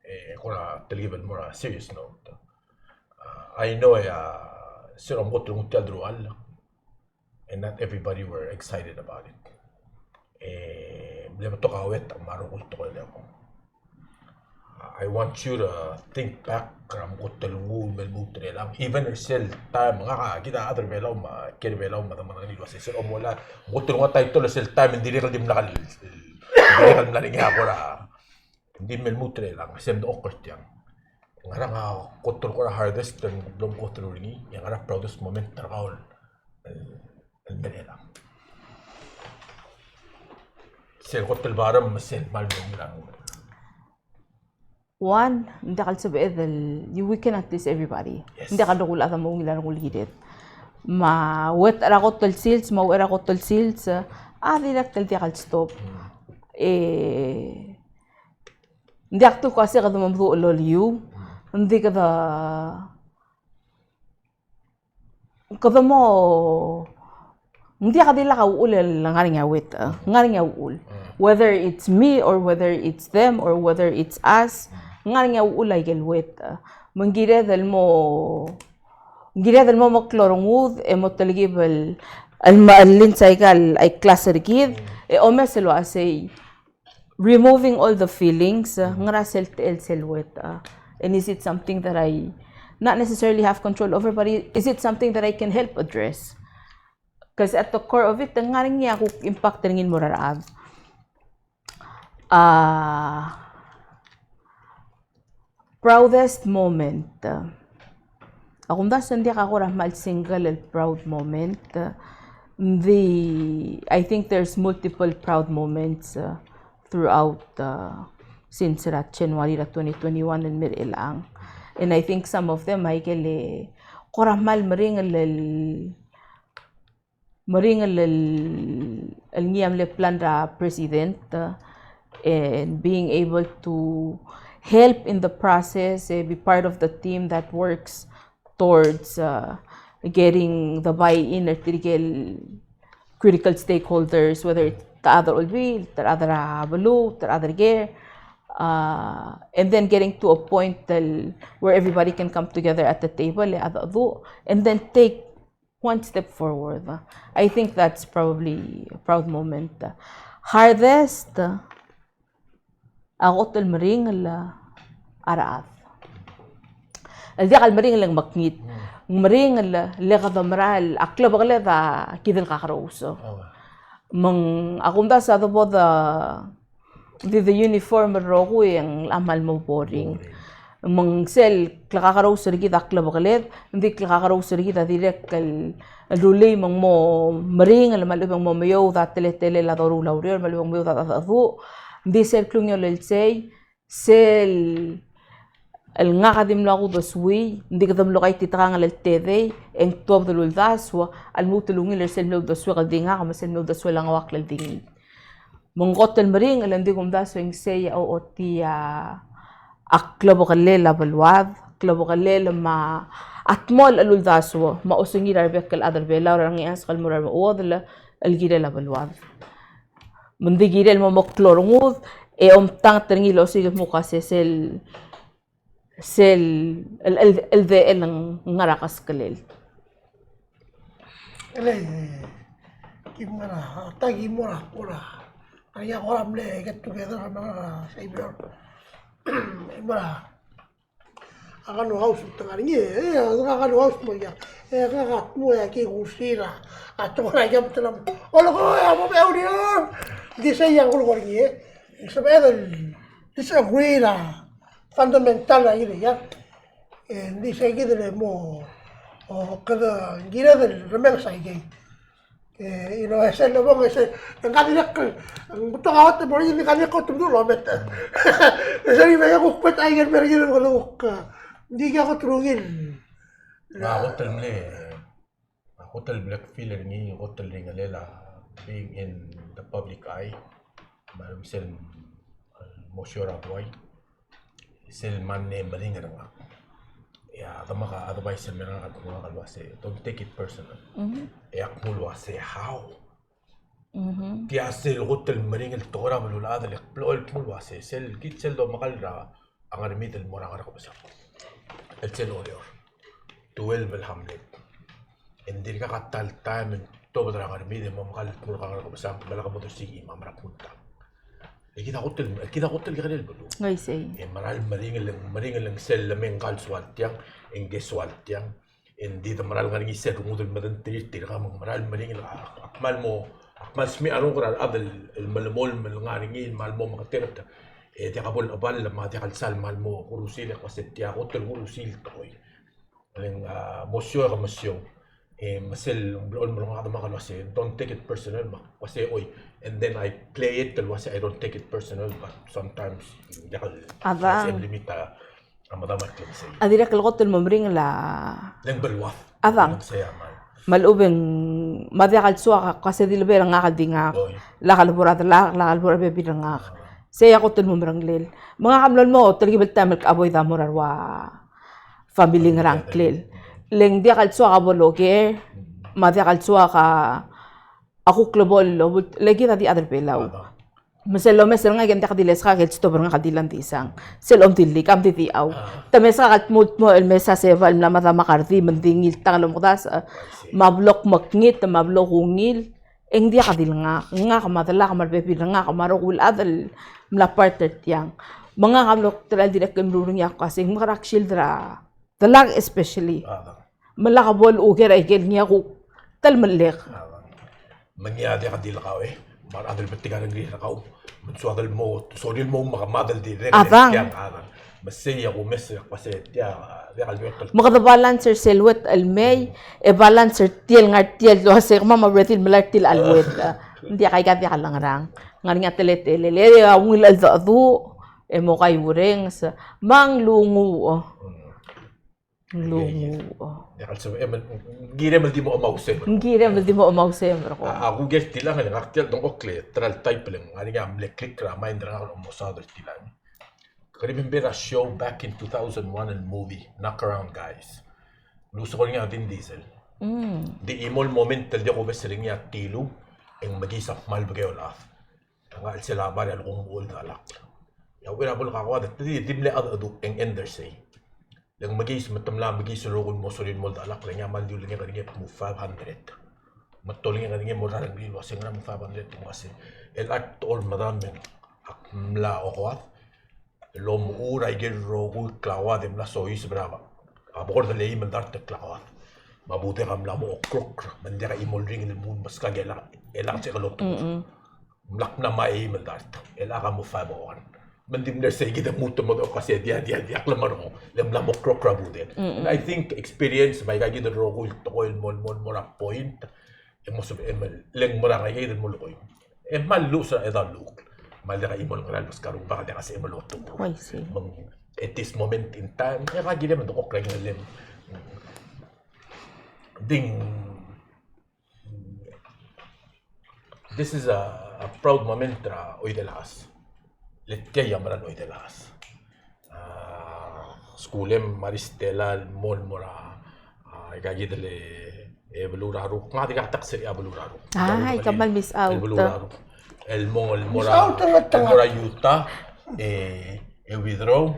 e, kora telkib el mo er a serious note. Uh, I know, e, a, se er a mkot el nguu tia el deruchall, and not everybody were excited about it. E, mle betok a uet me a rokui el tekoi el eko. I want you to think back er a mkot el nguu me lmuut er chelechang. Even er sel taem, ngak a kid a chad er Belau me a, kiei er Belau me a de medengei el uase sel omola, mkot el nguu a title er sel taem, ng dirrek el dimlak el, ng dirrek el mla er ngii a kora Ng di me lmuut er chelechang, se el dongkor tiang. Ngerang a kot el kora hardest el blo mkot el ungil, e ngerang a proudest moment er kau el, el, el mei er chelechang. Sel kot el barem me sel kmal mlo ungil a rengul. One, ng diak el sebeched el, you, we cannot please everybody. Yes. Ng diak el rokui el chad a mo ungil a rengul el kired. Me a uet er a kot el sils, me a uchei er a kot el sils, a dirrek el diak el stop. Mm. E, Ng diak kdu el kmo se kede mo meduch el oliu, ng di kede, kede mo, ng diak di lak a uchul el ngar er ngii a uet, e, ngar er ngii a uchul. Whether it's me or whether it's them or whether it's us, ngar er ngii a uchul a ikel uet, e. Me ng kired el mo, ng kired el mo meklou a rengud, e mo telkib el, el, el lens a ikal, a ikal class er kid, e omes el uasei, removing all the feelings, uh, ngera sel techel sel uet, uh, and is it something that I, not necessarily have control over, but i-, is it something that I can help address? 'Cause at the core of it, ng ngar er ngii a kuk impact er ngii el mo er a rechad. Ah, Proudest moment. A kumdasu e ng diak a kora kmal single el proud moment. Ng di, I think there's multiple proud moments, uh, throughout, uh, since er a January er a twenty twenty-one el mei er chelechang. And I think some of them a ikel kora kmal meringel el meringel el, el ngii a mle plan er a president, uh, and being able to help in the process, eh, be part of the team that works towards, uh, getting the buy-in er tirke el critical stakeholders, whether it's te chad er a olbiil, te chad er a beluu, te chad er a ker, uh, and then getting to a point el, where everybody can come together at the table, e a decheduch, and then take one step forward. I think that's probably a proud moment. Hardest, a kot el meringel a rechad. El diak el meringel e ng mekngit. Ng meringel el kede mera el a klebekeled a kid el kakerous. Me ng a kumdasu a debo de Ng di the uniform el rokui e ng locha kmal mo boring. Boring. Me ng sel klekakerous er kid a klebekeled, ng di klekakerous er kid a dirrek el, el rullii me ng mo meringel, me a lechub e ng mo meoud a teletelel a doruul a ureor, me a lechub e ng meoud a decheduch. Ng di sel klungiolel sei, sel el ngak a di mlo kudesuii, ng di kede mlo kaititekangel el tedei, e ng tuobed el uldasu a lmuut el ungil er sel mle uldesuek el di ngak, me sel mle uldesuel a ngeuakl el di ngii. Me ng kot el meringel, e ng di kumdasu e ng sei a ochotii a klebekelel a beluad, klebekelel me a dmolech el uldasu, me a osengir a rebek el chad er Belau er a Ngcheangel el mo er a remechuodel el kirel a beluad. Me ng di kirel mo meklou a rengud, E omtanget er ngii el osiik el mo kmo se sel, sel, el, el, el de el ngar er a keskelel. Ele, ki mo er a, ta ki mo er a, mo er a, a ia ko er a mle get together, a mle, a, Xavier. Mo er a, a Kanu House me te ngar er ngii, e, a Kanu House me ia. E, ka, ka, mo ia ki kusi er a, a, te ngar er a ia me te ngar er a, o, leko, e, a mo me a urior. Di sei a ngkul ko er ngii, e. Sebeched el disagree er a fundamental er a ileakl. E, ng di sei kid el mo, o, kede, ng kired el remenges aikei. E, you know, e sel lobong, e sel, ng ka dirrek el, ng betok a kot el mo er ngii, ng ka dirrek el kot el mo er ngii el omet. E sel, ng di kuk bet aikel mer ngii el kuk, ng di kuk kot el ungil. A kot el mle, a kot el mle feel er ngii, kot el ringelel a being in the public eye. Me a sel, mo sure a buai. Sel mle meringel er ngak. E a demak a advice el mer ngak el kmo, el uase, don't take it personal. E ak mo el uase, how? Tia sel kot el meringel el tekoi er a beluulechad el kmo el uase, sel kid sel domekall er a Ngermid el mo er a Ngerkebesang. El sel Oreor. Twelve el hamlet. E ng dirkak a ta el taem el tobed er a Ngermid e mo mekall el tmuu er a Ngerkebesang, me lak bo dosiik a chimam er a kmung. E kid a kot el, kid a kot el kekerei el beluu. Ng uaisei. E mera el meringel, meringel ng sel lemei ngka el soal tiang, e ngke soal tiang. E ng di de mera el ngar er ngii sel rengud el medengterir tirka me ng mera el meringel a, a kmal mo, a kmal smecher a renguk er a rechad el, el melemolem el ngar er ngii, el kmal mo meketeket. E diak a bo el cheball me a diak el sal kmal mo kurusil e kmo se tia kot el kurusil el tekoi. Le ng, a, mo sio e ke mo sio. E, me sel, ng blechoel melekoi a demak el uase, don't take it personal, me ak uase, oi. And then I play it, el uase, I don't take it personal, but sometimes, diak el, a dang. Uase, limit a, a medam a kleng sei. A dirrek el kot el mo meringel a. Le ng beluad. A dang. Sei a mal. Me a lechub e ng, me a diak el soak a kmo se di lebo er ngak el di ngak. Oi. Lak el bo er a delak, lak el bo er a bebil er ngak. A. Sei a kot el mo meringel. Me ngak a mlo mo, telkib el taem el kavoid a mo er a rua family er a ngklel. Le ng diak el soak a bo loker, me a diak el soak a kuk lebo el obult, le kid a di chad er a Belau. Me sel omes er ngak e ng diak di leskak el stob er ngak el di landisang. Sel omdilik, a mdidiau. Te meskak el tmuu el tmuu el mesa se bal mla mad a makardii, me ng di ngii el tang el omekdas, me a blo kmekngit, me a blo kungil. E ng diak di le ngak, ngak me a delak me a rebebil er ngak me a rokui el chad el mla part er tiang. Me ngak a mlo telal dirrek el meruul er ngii a kmo se ng mekerang a shield er a delak especially. Me lak bo el uker a ikel ngii a kuk telemellek. Me ngii a diak di le kau e. Me a rechad el betik a rengrir er kau. Me ng soad el mo, sorir el mo mekemad el dirrek el tiang. A dang. Me sei a kumes e kmo se tia, diak el beot el. Me kede balance er sel uet el mei, e balance er tia el ngar tia el uase kemam a ready el melai er tia el uet. Ng diak aika diak a lengerang. Ngar er ngii a teletelel, e a ungil cheldecheduch, e mo kaiuerenges, me a nglunguuch. Nglunguuch. Diak el sebechem el, ng kirem el di mo omausem. Ng kirem el di mo omausem, er kong. A, a kuker tilang el ngak tia el dengchokl e, ta er a type el ngar er ngii a mle click er a mind er ngak el omosaod er tilang. Ke remember a show back in two thousand one el movie, Knockaround Guys. Lusekoi er ngii a Vin Diesel. Di chimo el moment el diak kobes er ngii a tiluu, e ng mekiis a kmal bekeu el chad. Ngak el sel a bar e a lekong bo el delakl. E a uchei er a bo le kakoad e te di, di mle cheldecheduch e ng end er sei. Le ng mekiis me te mla mekiis el rokui el mo sorir el mo delakl, le ngii a kmal di ulengek er ngii e te mo five hundred. Me te olengek er ngii e mo er a rengrir el uase ngera me ng five hundred, te mo uase. El ak te olmedam e ng ak mla okoad. El omechur a ikel rokui el klakoad e mla soiseb er a, a bekord el eim el dart el klakoad. Me a budek a mla mo okrokr, me ng diak a chimo el ringel el mo meskak e lak, e lak se ke lotu. Ng mla kmo mla eim el dart, e lak a mo five oh one. Me ng di mle er sei kid e mo te mo dechor el kmo se diak, diak, diak lemerong, le mla mo okrokr a budek. And I think experience me aika kid el rokui el tekoi el mo, mo, mo er a point, e mo sebechem el, le ng mo er a ngai kid el mo lekoi. E kmal luches er a chedaol llechukl. Kmal diak a chimo el ngera el meskak a rubak, diak a sebechem el otukur. Oh, I see. Me ng, at this moment in time, e ka kirem el dekokl er a ngelem. Ding, this is a, a proud moment er a Oidel a Chas. Le tia a mera el Oidel a Chas. A, skuulem me a Ristela el mo, el mo er a, a, aika kid el, e, beluu er a Ruk. Ngak a dirkak tax er a beluu er a Ruk. Ai, kmal miss out. El beluu er a Ruk. el mo, el mo er a, el mo er a Utah, e, e withdraw,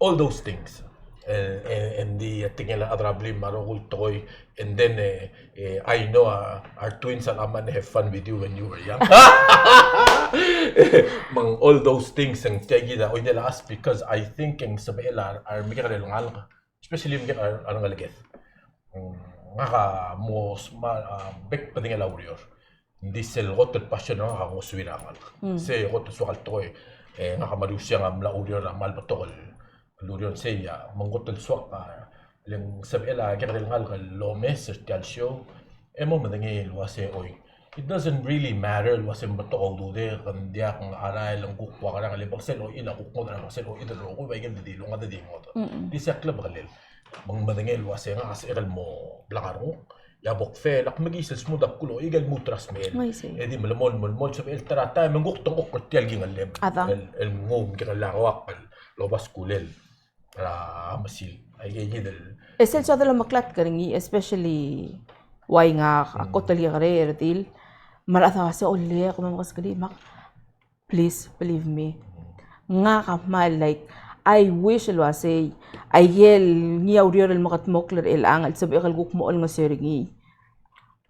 all those things. E, e, e ng di a tekingel a rechad er a blim me a rokui el tekoi, and then, e, e, I know, a, our twins a mle have fun with you when you were young. Me ng all those things, e ng tia kid a oidel a chais, because I think e ng sebechel a, a remekekerei el ngalek, especially remekekerei a rengeleked. Mm, ngak a mo sma-, a, bek el bedengel a ureor. Ng di sel kot el passion er ngak a ngosuir a ngalek. Mm. Sei a kot el soak el tekoi, e, ngak a Mariusiang a mla oureor a kmal betok el, el ureor, sei a, me ng kot el soak a, le ng sebechel a kekerei el ngalek el omes er tia el show, e mo medengei el uasei, oi, it doesn't really matter el uasei ng betok a ududek, ng diak, ng arael, ng kuk ua ngerang, le bek sel ochil a kuk ngodech, bek sel ochil el rokui, bai ikel di di longa di di ngodech. Mm-mm. Di sei a klebekelel. Me ng medengei el uasei ngak a sebechek el mo blak a renguk, e a bo kfel, ak mekiis el smodii a bkul a ochik el lmuut er a smecher. Oi, sei. E di melemolem, melemolem, sebechel ta er a taem e ng kuk tengchokl er tia el kingellem. Adang. El, el nguu, me ng kingellem a koak el oba skulel er a mesil. Aike kid el. E sel soad el omeklatk er ngii, especially ua ngak, a kot el kekerei el redil, me a rechad a uasei, olek, me mekeskelii, me ak Please believe me. Ngak a kmal, like, I wish el uasei, aikel ngii a ureor el mekedmokl er chelechang el sebechek el kuk mo olengeseu er ngii.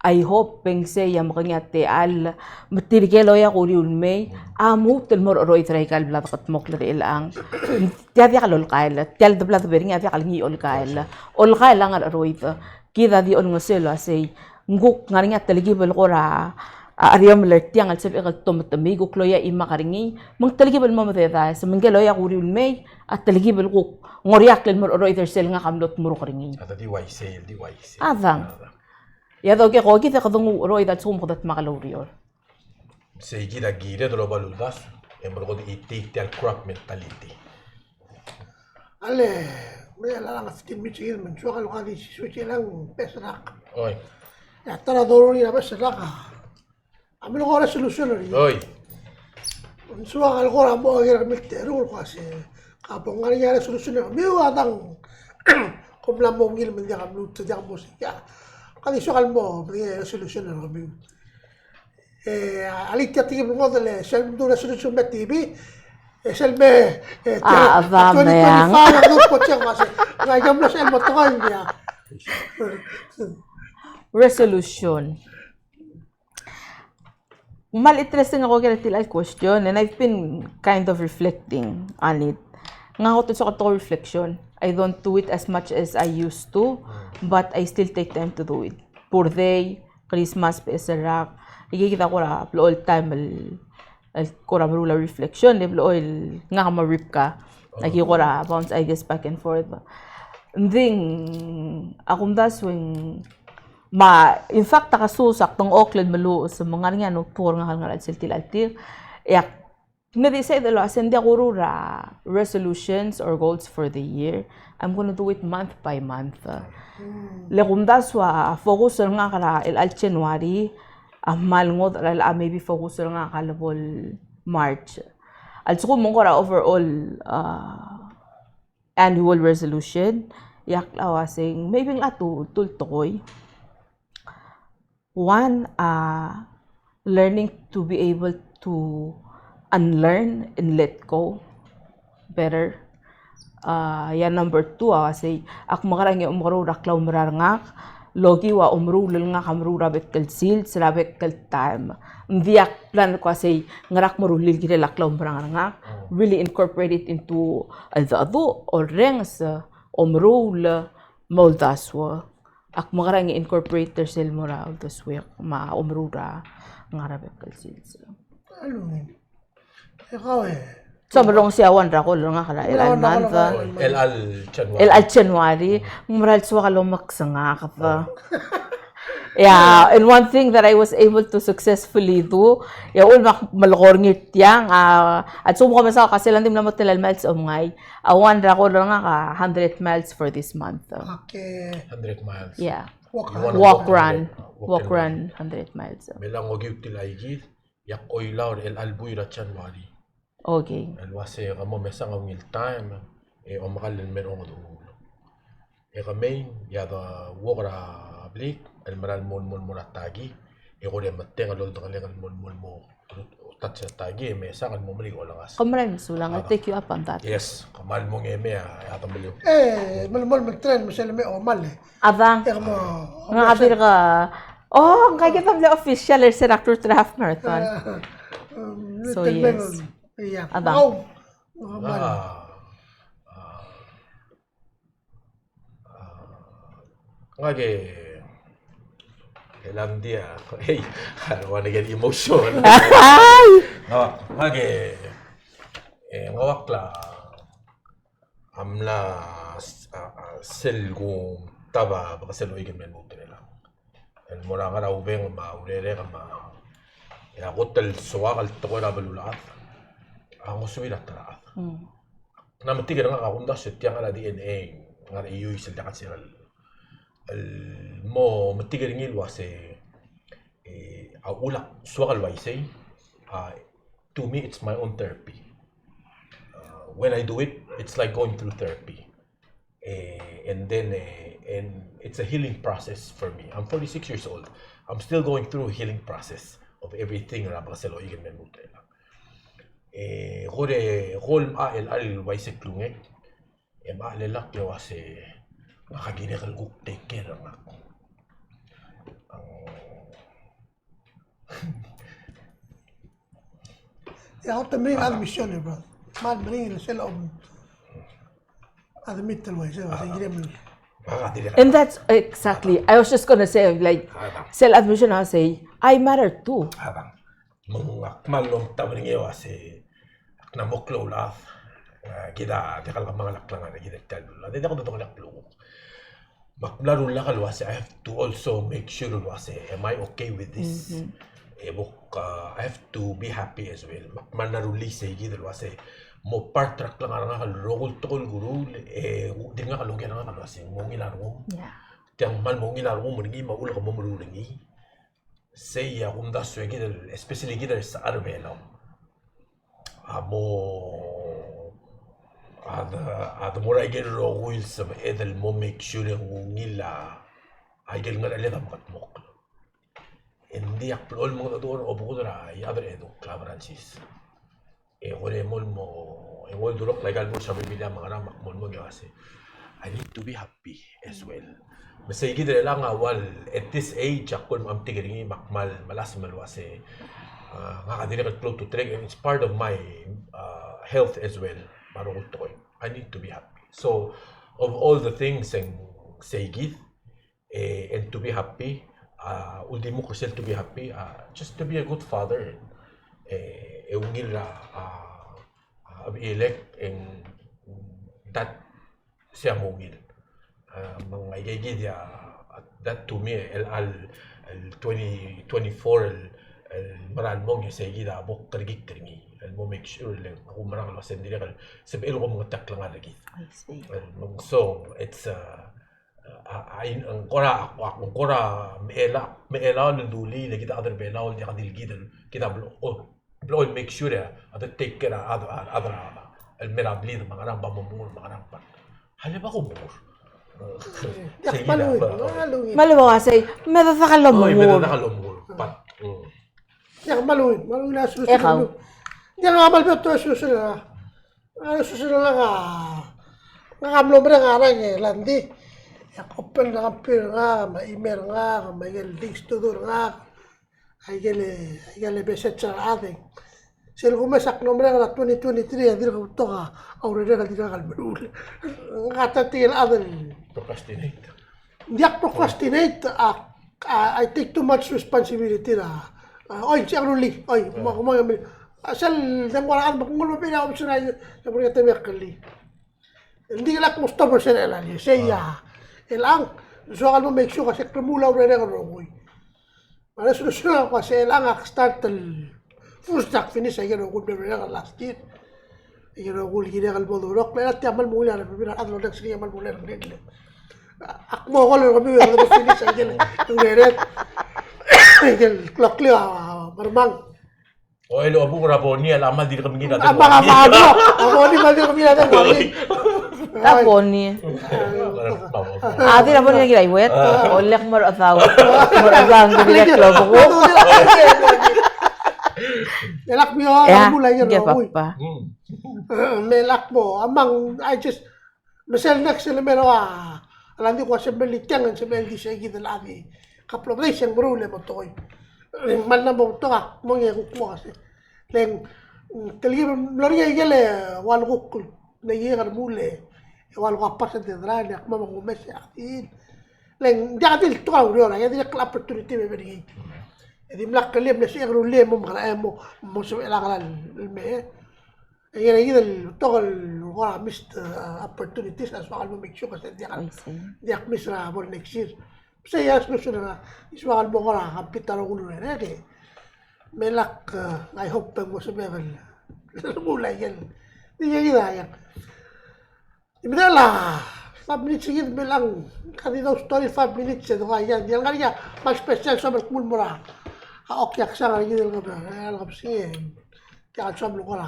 I hope e ng sei a mekengii a techall, me tirke el oeak uriul mei, a lmuut el mo er cheroid er aika el bla dekedmokl er chelechang. Tia diak lolekael, tia el de bla deber ngii a diak el ngii olekael. Olekael a ngar er cheroid. Kid a di olengeseu el uasei, ng kuk ngar er ngii a telkib el kora, a, ariomel er tiang el sebechek el tometemii, kuk loia a chimak er ngii, me ng telkib el mo mededaes, me ngike el oeak uriul mei, a telkib el kuk ngoriakl el mo er cheroid er sel ngak a mlo dmuruk er ngii. A di uaisei, di uaisei. Adang. Adang. E a doke ko kid e kede nguu cheroid a lsekum kede dmak el oureor. Sei kid a kired el oba el uldasu, e merekong e di tia el growth mentality. Ale, me a lalangch a fifteen minutes er kid me ng soak el ua di switch el beches el rak. Oi. E a ta er a doruul er a beches el rak a, a melekoi a resolution er kid. Oi. Ng soak el kora mo er kemiu el terung el kmo se, ka bo ngar er ngii a resolution er kemiu a dang, kom mla mo ungil me ng diak a mluut, diak a mo sei. Ka di soak el mo, mo er ngii a resolution er kemiu. E, a, alii, tia tekingem el ngodech el sel mdu resolution me a T V, e sel me, e, tia, a, a, twenty twenty-five, a, ng kmo se, ng aike el mlo sel mo tekoi, ng diak. Resolution. Kmal interesting a ko ker er tia el question, and I've been kind of reflecting on it. Ngak a kot el soak el tekoi el reflection. I don't do it as much as I used to, but I still take time to do it. Birthday, Christmas, beches el rak, aike kid a kora blechoel taem el, el kora meruul a reflection, le blechoel ngak me a Rivka, aki kora bounce ideas back and forth. Ng di a kumdasu e ng, me a, in fact, a kesus ak dengchokl el meluches me ng ngar er ngii a notebook er ngak el ngar er a chelsel tia el tir, e ak Ng di sei el uasei ng diak kuruul a resolutions or goals for the year. I'm gonna do it month by month. Le kumdasu a focus er ngak er a chelecha el January a kmal ngodech er a, maybe focus er ngak a lebo el March. A lsekum ng kora overall, uh, annual resolution, e ak uasei, maybe ng locha tu, tu el tekoi. One, uh, learning to be able to unlearn and let go better. Uh, e a number two, a uasei, ak mekerang e omekeroul er a klaumerang er ngak, lokiu a omeruul el ngak a meruul er a bek el sils, er a bek el taem. Ng diak plan el kmo sei, ngera ak meruul el kirel a klaumerang er ngak, really incorporate it into a cheldecheduch, orrenges, omeruul, me a uldasu. Ak mekerang e incorporate er sel mo er a uldesuek me a omeruul er a ngar er a bek el sils. So me rongesii a one er a goal er ngak er a chelecha el month. Chelecha el January. Chelecha el January, ng mera el soak el omeksengakl. Yeah, and one thing that I was able to successfully do, e a uchul me ak melekoi er ngii er tiang, a, a lsekum kom mesaul a sel a ng di mla mo tela el miles a omngai. A one er a goal er ngak a hundred miles for this month. Okay. Hundred miles. Yeah. Walk run. Walk run. Walk run, hundred miles. Me a ngokiu tia el kid, e ak oilau er chelecha el buil er a January. Okay. El uasei ke mo mesang a ungil taem, e omekall el mer a ongedecheduch. E kemei, e a de uok er a blik, el mera el mo, mo, mo er a taki, e kora metengel el oldekelek el mo, mo, mo, Touch a taki e mesa ng mo melikou el ngas. Kom meral mesulang, I'll take you up on that. Yes, kmal mong e mei a, a temeliu. E, mel, mel, mel train me sel me omal e. Adang. E kmo, ngak a dirk, oh, ngak a dirk mle official er sel Doctor Half Marathon. So, yes. Adang. Omal. Ngak e, e Landia, hey, I don't wanna get emotional. No, ngak e, e, ngak a kla, a mla, a, a, sel kumtab a, bek sel oikel me lmuut er chelechang. El mo er a ngar er a ubeng me a urerek me a, e a kot el soak el tekoi er a beluulechad a ngosuir a ta er a chad. Ng metik er ngak a kumdasu e tiang a D N A, ngar er a iuis el diak el sel el mo metik er ngii el uase, e, a uchul a soak el uaisei, a, to me it's my own therapy. Uh, when I do it, it's like going through therapy. E, and then, e, and it's a healing process for me. I'm forty-six years old. I'm still going through a healing process of everything er a bek sel oikel me lmuut er chelechang. E, kora, kora el, el uaisei el klungel, e me a lak el uase, ngak a kirek el kuk take care er ngak. Ang, e a kot el meringel a admission, e, bro. Me a meringel sel om admit el uaisei, uaisei, kirem. And that's exactly, I was just gonna say, like, sel admission a sei, I matter too. Me ng ak kmal omtab er ngii el uase, ak mla mo klou el chad, e, kid a diak el kemanget a klengar er kid el ta el, a diak el dodengei a klou. Me ak mla rullak el uase, I have to also make sure el uase, am I okay with this? E bo, uh, I have to be happy as well. Me ak mla rullii sei kid el uase, mo part er a klengar er ngak el rokui el tekoi el kuruul, e, dirk ngak el oker er ngak el uase, mo ungil a rengum. Tiang kmal mo ungil a rengum er ngii, me a uchul e ke mo meruul er ngii. Sei a kumdasu e kid el, especially kid el sechal er a Belau. A mo, a de, a de mo er a ikel rokui el sebeched el mo make sure e ng ungil a, a ikel ngerecheled a mekedmokl. Ng diak blechoel mengedecheduch er a obekul er a chad er a eduk, Club Francis. E kora mo el mo, e ng oldurokl a ikal bo er a Siberia me a ngerang, me ak mo el mo uase, I need to be happy as well. Me sei kid er chelechang a ua el, at this age, ak kmal metik er ngii me ak kmal melasem el uase, a, ngak a dirrek el klou a ultutelek, and it's part of my, a, health as well. Me a rokui el tekoi, I need to be happy. So, of all the things, e ng sei kid, e, and to be happy, a, uldimukl er sel to be happy, a, just to be a good father, e, e ungil er a, a, a, a, e ng, that, sei a mo ungil. A, me ng aike kid a, that to me, el, el, el twenty twenty-four, el, el mera el mong e sei kid a bo kerekikl er ngii. El mo make sure el, ak oumerang el uase ng dirrek el, sebechel el kom ngetang a klengar er kid. I see. El, me ng so, it's, a, A, a, ng kora, a, ng kora mechela, mechelaol el dulii, le kid a chad er a Belau, el diak di le kid, kid a blo, o, blo el make sure, a, a de take care a, a, a, a, el mera blid, me a ngerang, ba mo mengur, me a ngerang, ba. A le ba ko mengur. Sei kid a, me a le uase, me de dak el mengur. Oi, me de dak el mengur. But, mm. Diak, me a le, me a le, a su, e kau. Diak, me a le, a su, su, A, susel ngak a, ngak a mlo merek a reng e Landi. E ak open er a computer er ngak, me a email er ngak, me a ikel things to do er ngak. Aikel, aikel message er a chad. Sel kumes e ak mlo merek er a twenty twenty-three, a dirk betok a urerek el dirkak el meruul. Ngak a ta tirke el chad el procrastinate. Ng diak procrastinate, a, a, I take too much responsibility er a, a, oi, ng diak rullii, oi, mo, mo, mo, a, sel dengua er a chad me ak nguu el mo er a obis er a, e, e, e, e, e, e, ng di lak mo stop er sel chelechang, sei a, chelechang, soak el mo make sure a se ak remuul a urerek el rokui. Me a resolution a kuk uase chelechang ak start el first ak finish a ikel rokui el mle urerek el last year. Ikel rokui el kirek el bo durokl, e le tia kmal mo ungil a rebebil a rechad el olek er ngii, kmal mo ungil a rengrir. Ak mo call er kemiu e kede mo finish a ikel urerek. Ikel kloklio a mermang. O, el obuk er a Boni, el a kmal dirk mengiil a, a, Boni. A Boni, kmal dirk mengiil a Boni. A Boni. A, di a Boni a kiraiuet. O, lek mo er a Chedau. Mo er a Chedau, ng kirek el obuk. E lak mio a, ia, mula ier ngii a rokui. Papa. Mm. Me lak mo, amang, I just, me sel next el mei el ua, a landi kuk ua se mle tiang, se mle di se kid el a di. Couple of days e ng meruul e mo tekoi. Me ng mla mo betok a, mo ngii e kuk mo se. Le ng, mm, tel kid mlo er ngii a ikel ua lekuk, me ikel mle, e ua lekuk a percent e dran, e ak mo mo kumes e ak di. Le ng diak di le tekoi a ureor, e dirrek el opportunity me mei er ngii. E dimlak el mle se e rullii e mo mekerang e mo, mo sebechel a ngera el mei. E ngera kid el betok el kora missed, uh, opportunities, a soak el mo make sure el kmo se diak, I see, diak miss er a bo el next year. Sei a solution er a, soak el mo kora compete a rokui el urerek e. Me lak, uh, I hope e mo sebechel el, el mula ikel. Di kid a iang. Di medal a five minutes er kid me lang, ka di dou story five minutes e dua iang, di el ngar er ngii a kmal special soam el kmo el mo er a, a okiaksang er kid el kebesengei, el kebesengei. Tia el soam el kora.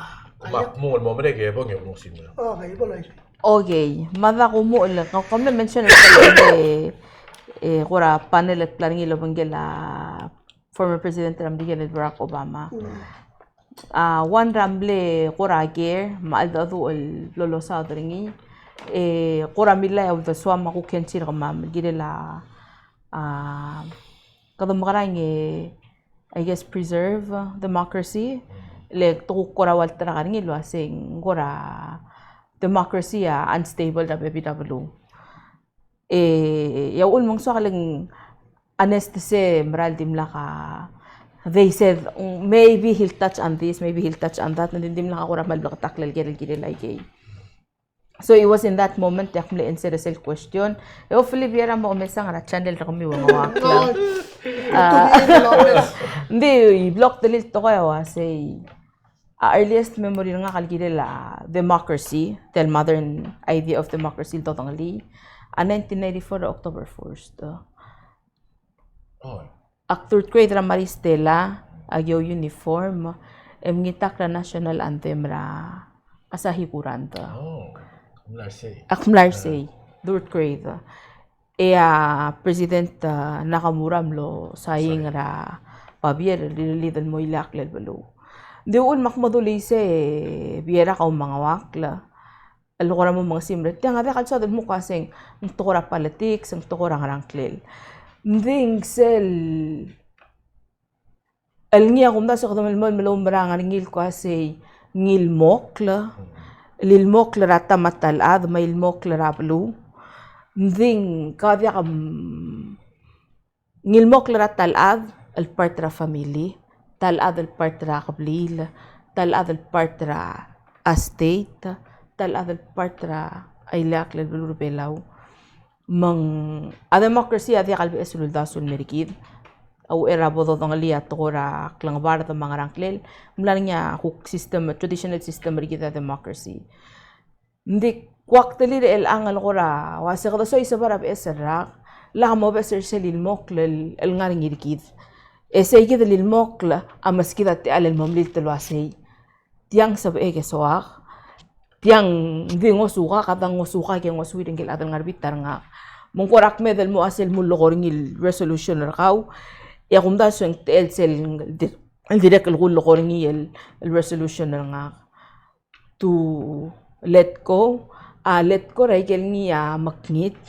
Mak mo el mo merek e bo ng mo simbla. Okay, bo lais. Okay, me a da kumuchel, ka, ka mle mention el, e, e, kora panel el kmal er ngii el obengkel a former President er a Merikel el Barack Obama. Mm. A, one er a mle kora care, me a cheldecheduch el lolosaod er ngii, e, kora millai a uldesuam me a kuk kensir er kemam, el kirel a, a, kede mekerang e, I guess, preserve, uh, democracy. Mm. Le te kuk kora ua el terekokl er ngii el ua se ng kora democracy a unstable er a bebil er a beluu. E, e a uchul me ng soak el ng honest se mera el dimlak a, they said, "Mm, maybe he'll touch on this, maybe he'll touch on that," ng di dimlak a kora kmal bleketakl el ker el kirel aikei. So it was in that moment e ak mle answer er sel question. E hopefully Viera a mo mesang er a channel er kemiu e ng ua klou. A, ng di blok delil tekoi a ua sei. A earliest memory er ngak el kirel a democracy, tia el modern idea of democracy el dodengelii, a nineteen ninety-four October first. Oh. Ak third grade er a Maris Stella, ak eou uniform, e mngitakl er a national anthem er a Asahi Kurand. Oh, ak mla er sei. Ak mla er sei, third grade. E a President, uh, Nakamura a mlo sain er a babier el rirellid el mo ileakl el beluu. Ng di uchul me ak mo dulii sei e Viera a kau me a ngak el, el kora mo mengesimer er tiang, a diak el soad el kmo kua se ng tekoi er a politics, ng tekoi er a ngerang klel. Ng di ng sel el ngii a kumdasu e kede melemolem el oumerang er ngii el kua sei ng ilmokl, el ilmokl er a ta me a ta el chad me a ilmokl er a beluu. Ng di ng kau a diak, mm, ng ilmokl er a ta el chad el part er a family, ta el chad el part er a kebliil, ta el chad el part er a state, ta el chad el part er a ileakl el beluu er a Belau. Me ng a democracy a diak el beches el uldasu el mei er kid. A uchei er a bo dodengelii a tekoi er a klengebard me a ngerang klel, ng mla er ngii a kuk system, traditional system er kid a democracy. Ng di kuk delir er chelechang el kora ua se kede soiseb er a beches el rak, lak mo beches er sel ilmokl el, el ngar er ngii er kid. E sei kid el ilmokl a meskid a techall el mo mlilt el ua sei. Tiang sebechek e soak, tiang di ngosukak, a dang ngosukak e ngosuir ngike el chad el ngar er a bita er ngak. Me ng kora kmeed el mo ua sel mo lekoi er ngii el resolution er kau, e a kumdasu e ng techall sel di-, el dirrek el kulekoi er ngii el, el resolution er ngak. To let go, a let go er a ikel ngii a mekngit,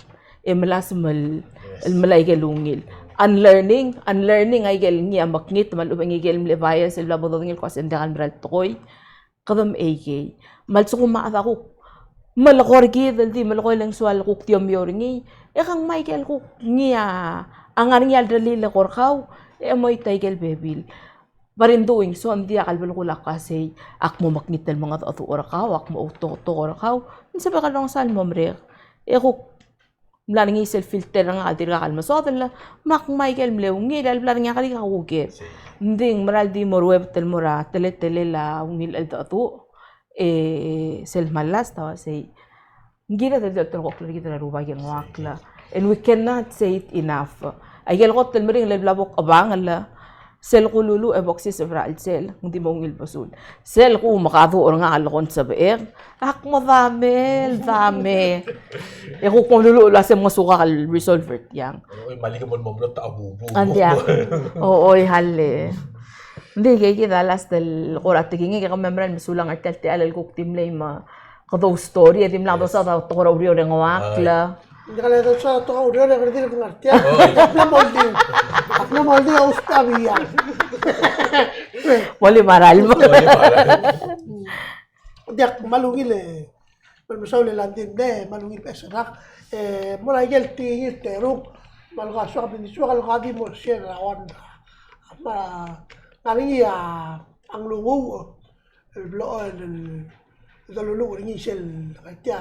e melasem el, yes, el melai ikel ungil. Unlearning, unlearning a ikel ngii a mekngit, me a lechub e ng ikel mle bias el bla bo dodengei el kua se ng diak el mera el tekoi, kede mechei ikei. Me a lsekum a chad a kuk melekoi er kid el di melekoi el ng soal kuk di omiou er ngii, e ke ngmai ikel kuk ngii a, a ngar er ngii a lerellii el eko er kau, e moit a ikel bebil. But in doing so, ng diak el belkul a kua sei, ak mo mekngit el mengedecheduch er kau, ak mo outoketok er kau, ng sebechek el rongsa el mo merek. E kuk mla er ngii sel filter er ngak el dirkak el mesodel, me ak ngmai ikel mle ungil, el bla er ngii a kerik a kuker. Ng di ng mera el di mo ruebet el mo er a teletelel a ungil cheldecheduch, e sel kmal last a ua sei, ng kired el di olterekokl er kid er a rubak e ng uakl. And we cannot say it enough. Aikel kot el meringel el bla bo kebangel, sel kululuuch e bo ksiseb er a chelsel, ng di mo ungil besul. Sel kumekaduch er ngak el ko ng sebechek, ak mo damel, dame. E kuk mo luluuch el ua se ng ngosukak el resolve er tiang. Oi, malik mo mo mlo ta bubu. Ng diak. O, oi, hale. Ng di ikei kid a last el kora tekingek, e ke mera el mesulang er tia el techall el kuk di mlei me kede story, e dimlak dosaod a tekoi er a ureor e ng oakl. Ai. Ng diak le dosaod a tekoi er a ureor e ng di ngar tia. Oi. Ak mla moldiu. Ak mla moldiu a usbechel a biang. Molimaral mo. Molimaral. Diak, kmal ungil e, kmal mesaul e Landi, e kmal ungil beches el rak. E, mo er a ikel tekingir terung, me a leko soak, me ng soak el ko di mo share er a one. Me a, ngar er ngii a nglunguuch el blechoel el, el doluluuch er ngii sel, ngar tia,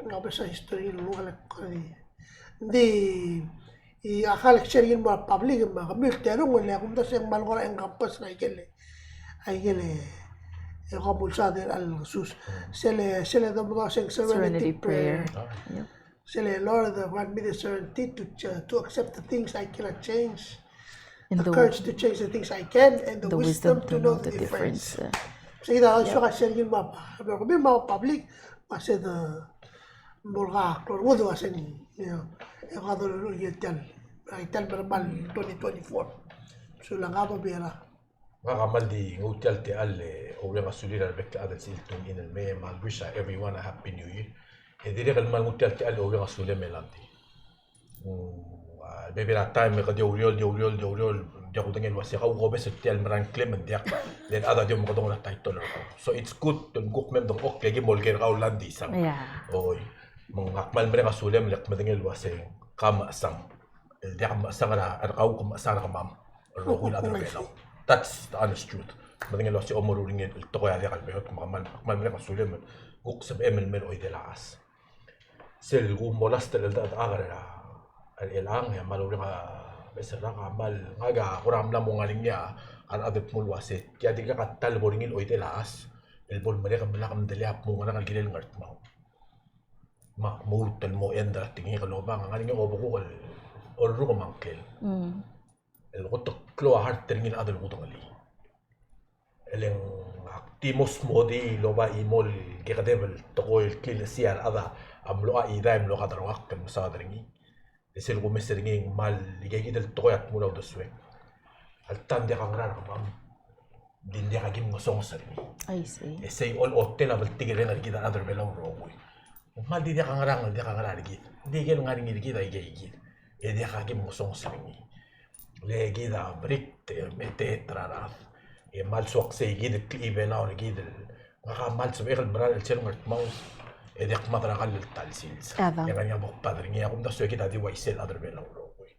ng obes a history el lulunguuch el kora di. Ng di, e ak kmal share er ngii el mo er a public, me kemiu el terung, le ak omdasu e ng kmal kora encompass er a ikel, a ikel, e ko a mulsaod er a lekesus. Sel, sel domedasu e ng Serenity Prayer. Serenity Prayer. Ah. Yep. Sel, Lord, grant me the serenity to ch-, to accept the things I cannot change, and the courage to change the things I can, and the wisdom to know the difference. Sei kid a soak a share er ngii el mo er a, me kemiu el mo er a public, me se de, bo lak klou el udoud a se ng, you know, e ko a doluluuch er tia el, er tia el meremal twenty twenty-four. Sulang a bo bera. Ngak a kmal di nguu tia el techall e oureng a sulir a rebek el chad el sebechir el tune in el mei, me I'll wish, uh, everyone a happy new year. E dirrek el kmal nguu tia el techall e oureng a sulem e Landi. Mm, a, bebil er a taem e ke di oureor, di oureor, di oureor, diak kudengei el uase kau ko obes er tia el mera el ngklem, me ng diak, le a rechad a di omekedong er a title er kau. So it's good, ng kuk mei me dengchokl e ki molekoi er kau Landi Sang. Yeah. Oi. Me ngak a kmal mereng a sulem el kmedengei el uase ke mechesang. El diak mechesang er a, er kau, ke mechesang er kemam el rokui el chad er a Belau. That's the honest truth. Medengei el uase omeruul er ngii el tekoi a diak el beot, me ak kmal, kmal mereng a sulem el kuk sebechem el mei el oidel a chas. Sel kuk mo last el cheldechedechak er a, er chelechang, e a kmal oureng a beches el rak a kmal, ngak a kora mla mo ngar er ngii a rechad el dmu el uase, tia dirkak a ta el bo er ngii el oidel a chas el bo lemerek el mla kemdelii a kmo ngerang el kirel el Ngardmau. Me ak lmuut el mo end er a tekingek el oba, ng ngar er ngii a obekuk el orruk me a ngklel. Mm. El kot el klou a heart er ngii el chad el kudengelii. E le ng ak di mo smodii el oba chimo el kekedeb el tekoi el klilechesii a rechad a mlo chaidaem el okederuakl el mesaod er ngii. E sel kumes er ngii e ng kmal ikei kid el tekoi a dmu er a uldesuek. Alta ng diak a ngerang er kemam, ng di ng diak a kim ngesonges er ngii. I see. E sei a olechotel a bltikerreng er kid a rechad er a Belau el rokui. Ng kmal di diak a ngerang, ng diak a ngerang er kid. Ng di ikel ngar er ngii er kid a ikei kid. E diak a kim ngesonges er ngii. Le kid a brik, e, me te, te er a rechad. E kmal soak sei kid el klechibelau er kid el, ngak a kmal sebechek el merael el sel Ngardmau, e diak kmad er a kall el ta el sils. E ngar er ngii a bo kbadel ngii, e a kumdasu e kid a di uaisei el chad er a Belau el rokui.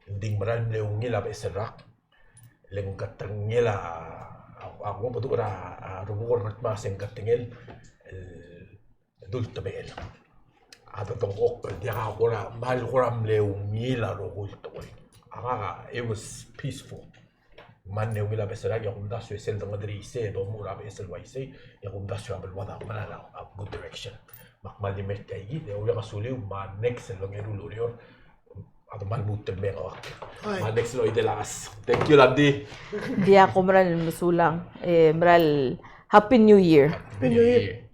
Ng di ng merael mle ungil a beches el rak, le ng ketengel a, a, a, a, a rubekul er a Ngardmau a se ng ketengel el dultebechel. A dodengchokl, diak a kora, kmal kora mle ungil a rokui el tekoi. A ngak a, it was peaceful. Kmal mle ungil a beches el rak, e a kumdasu e sel dengederii sei, e domuchel er a beches el uaisei, e a kumdasu e a beluad a merael a, a good direction. Me ak kmal di mei er tia kid, e oureng a suliu, me a next el ongeru el ureor, a kmal lmuut el mei ngak. Oi. Me a next el oidel a chas. Thank you, Landi. Diak, ko merael el mesulang, e merael Happy New Year. Happy New Year.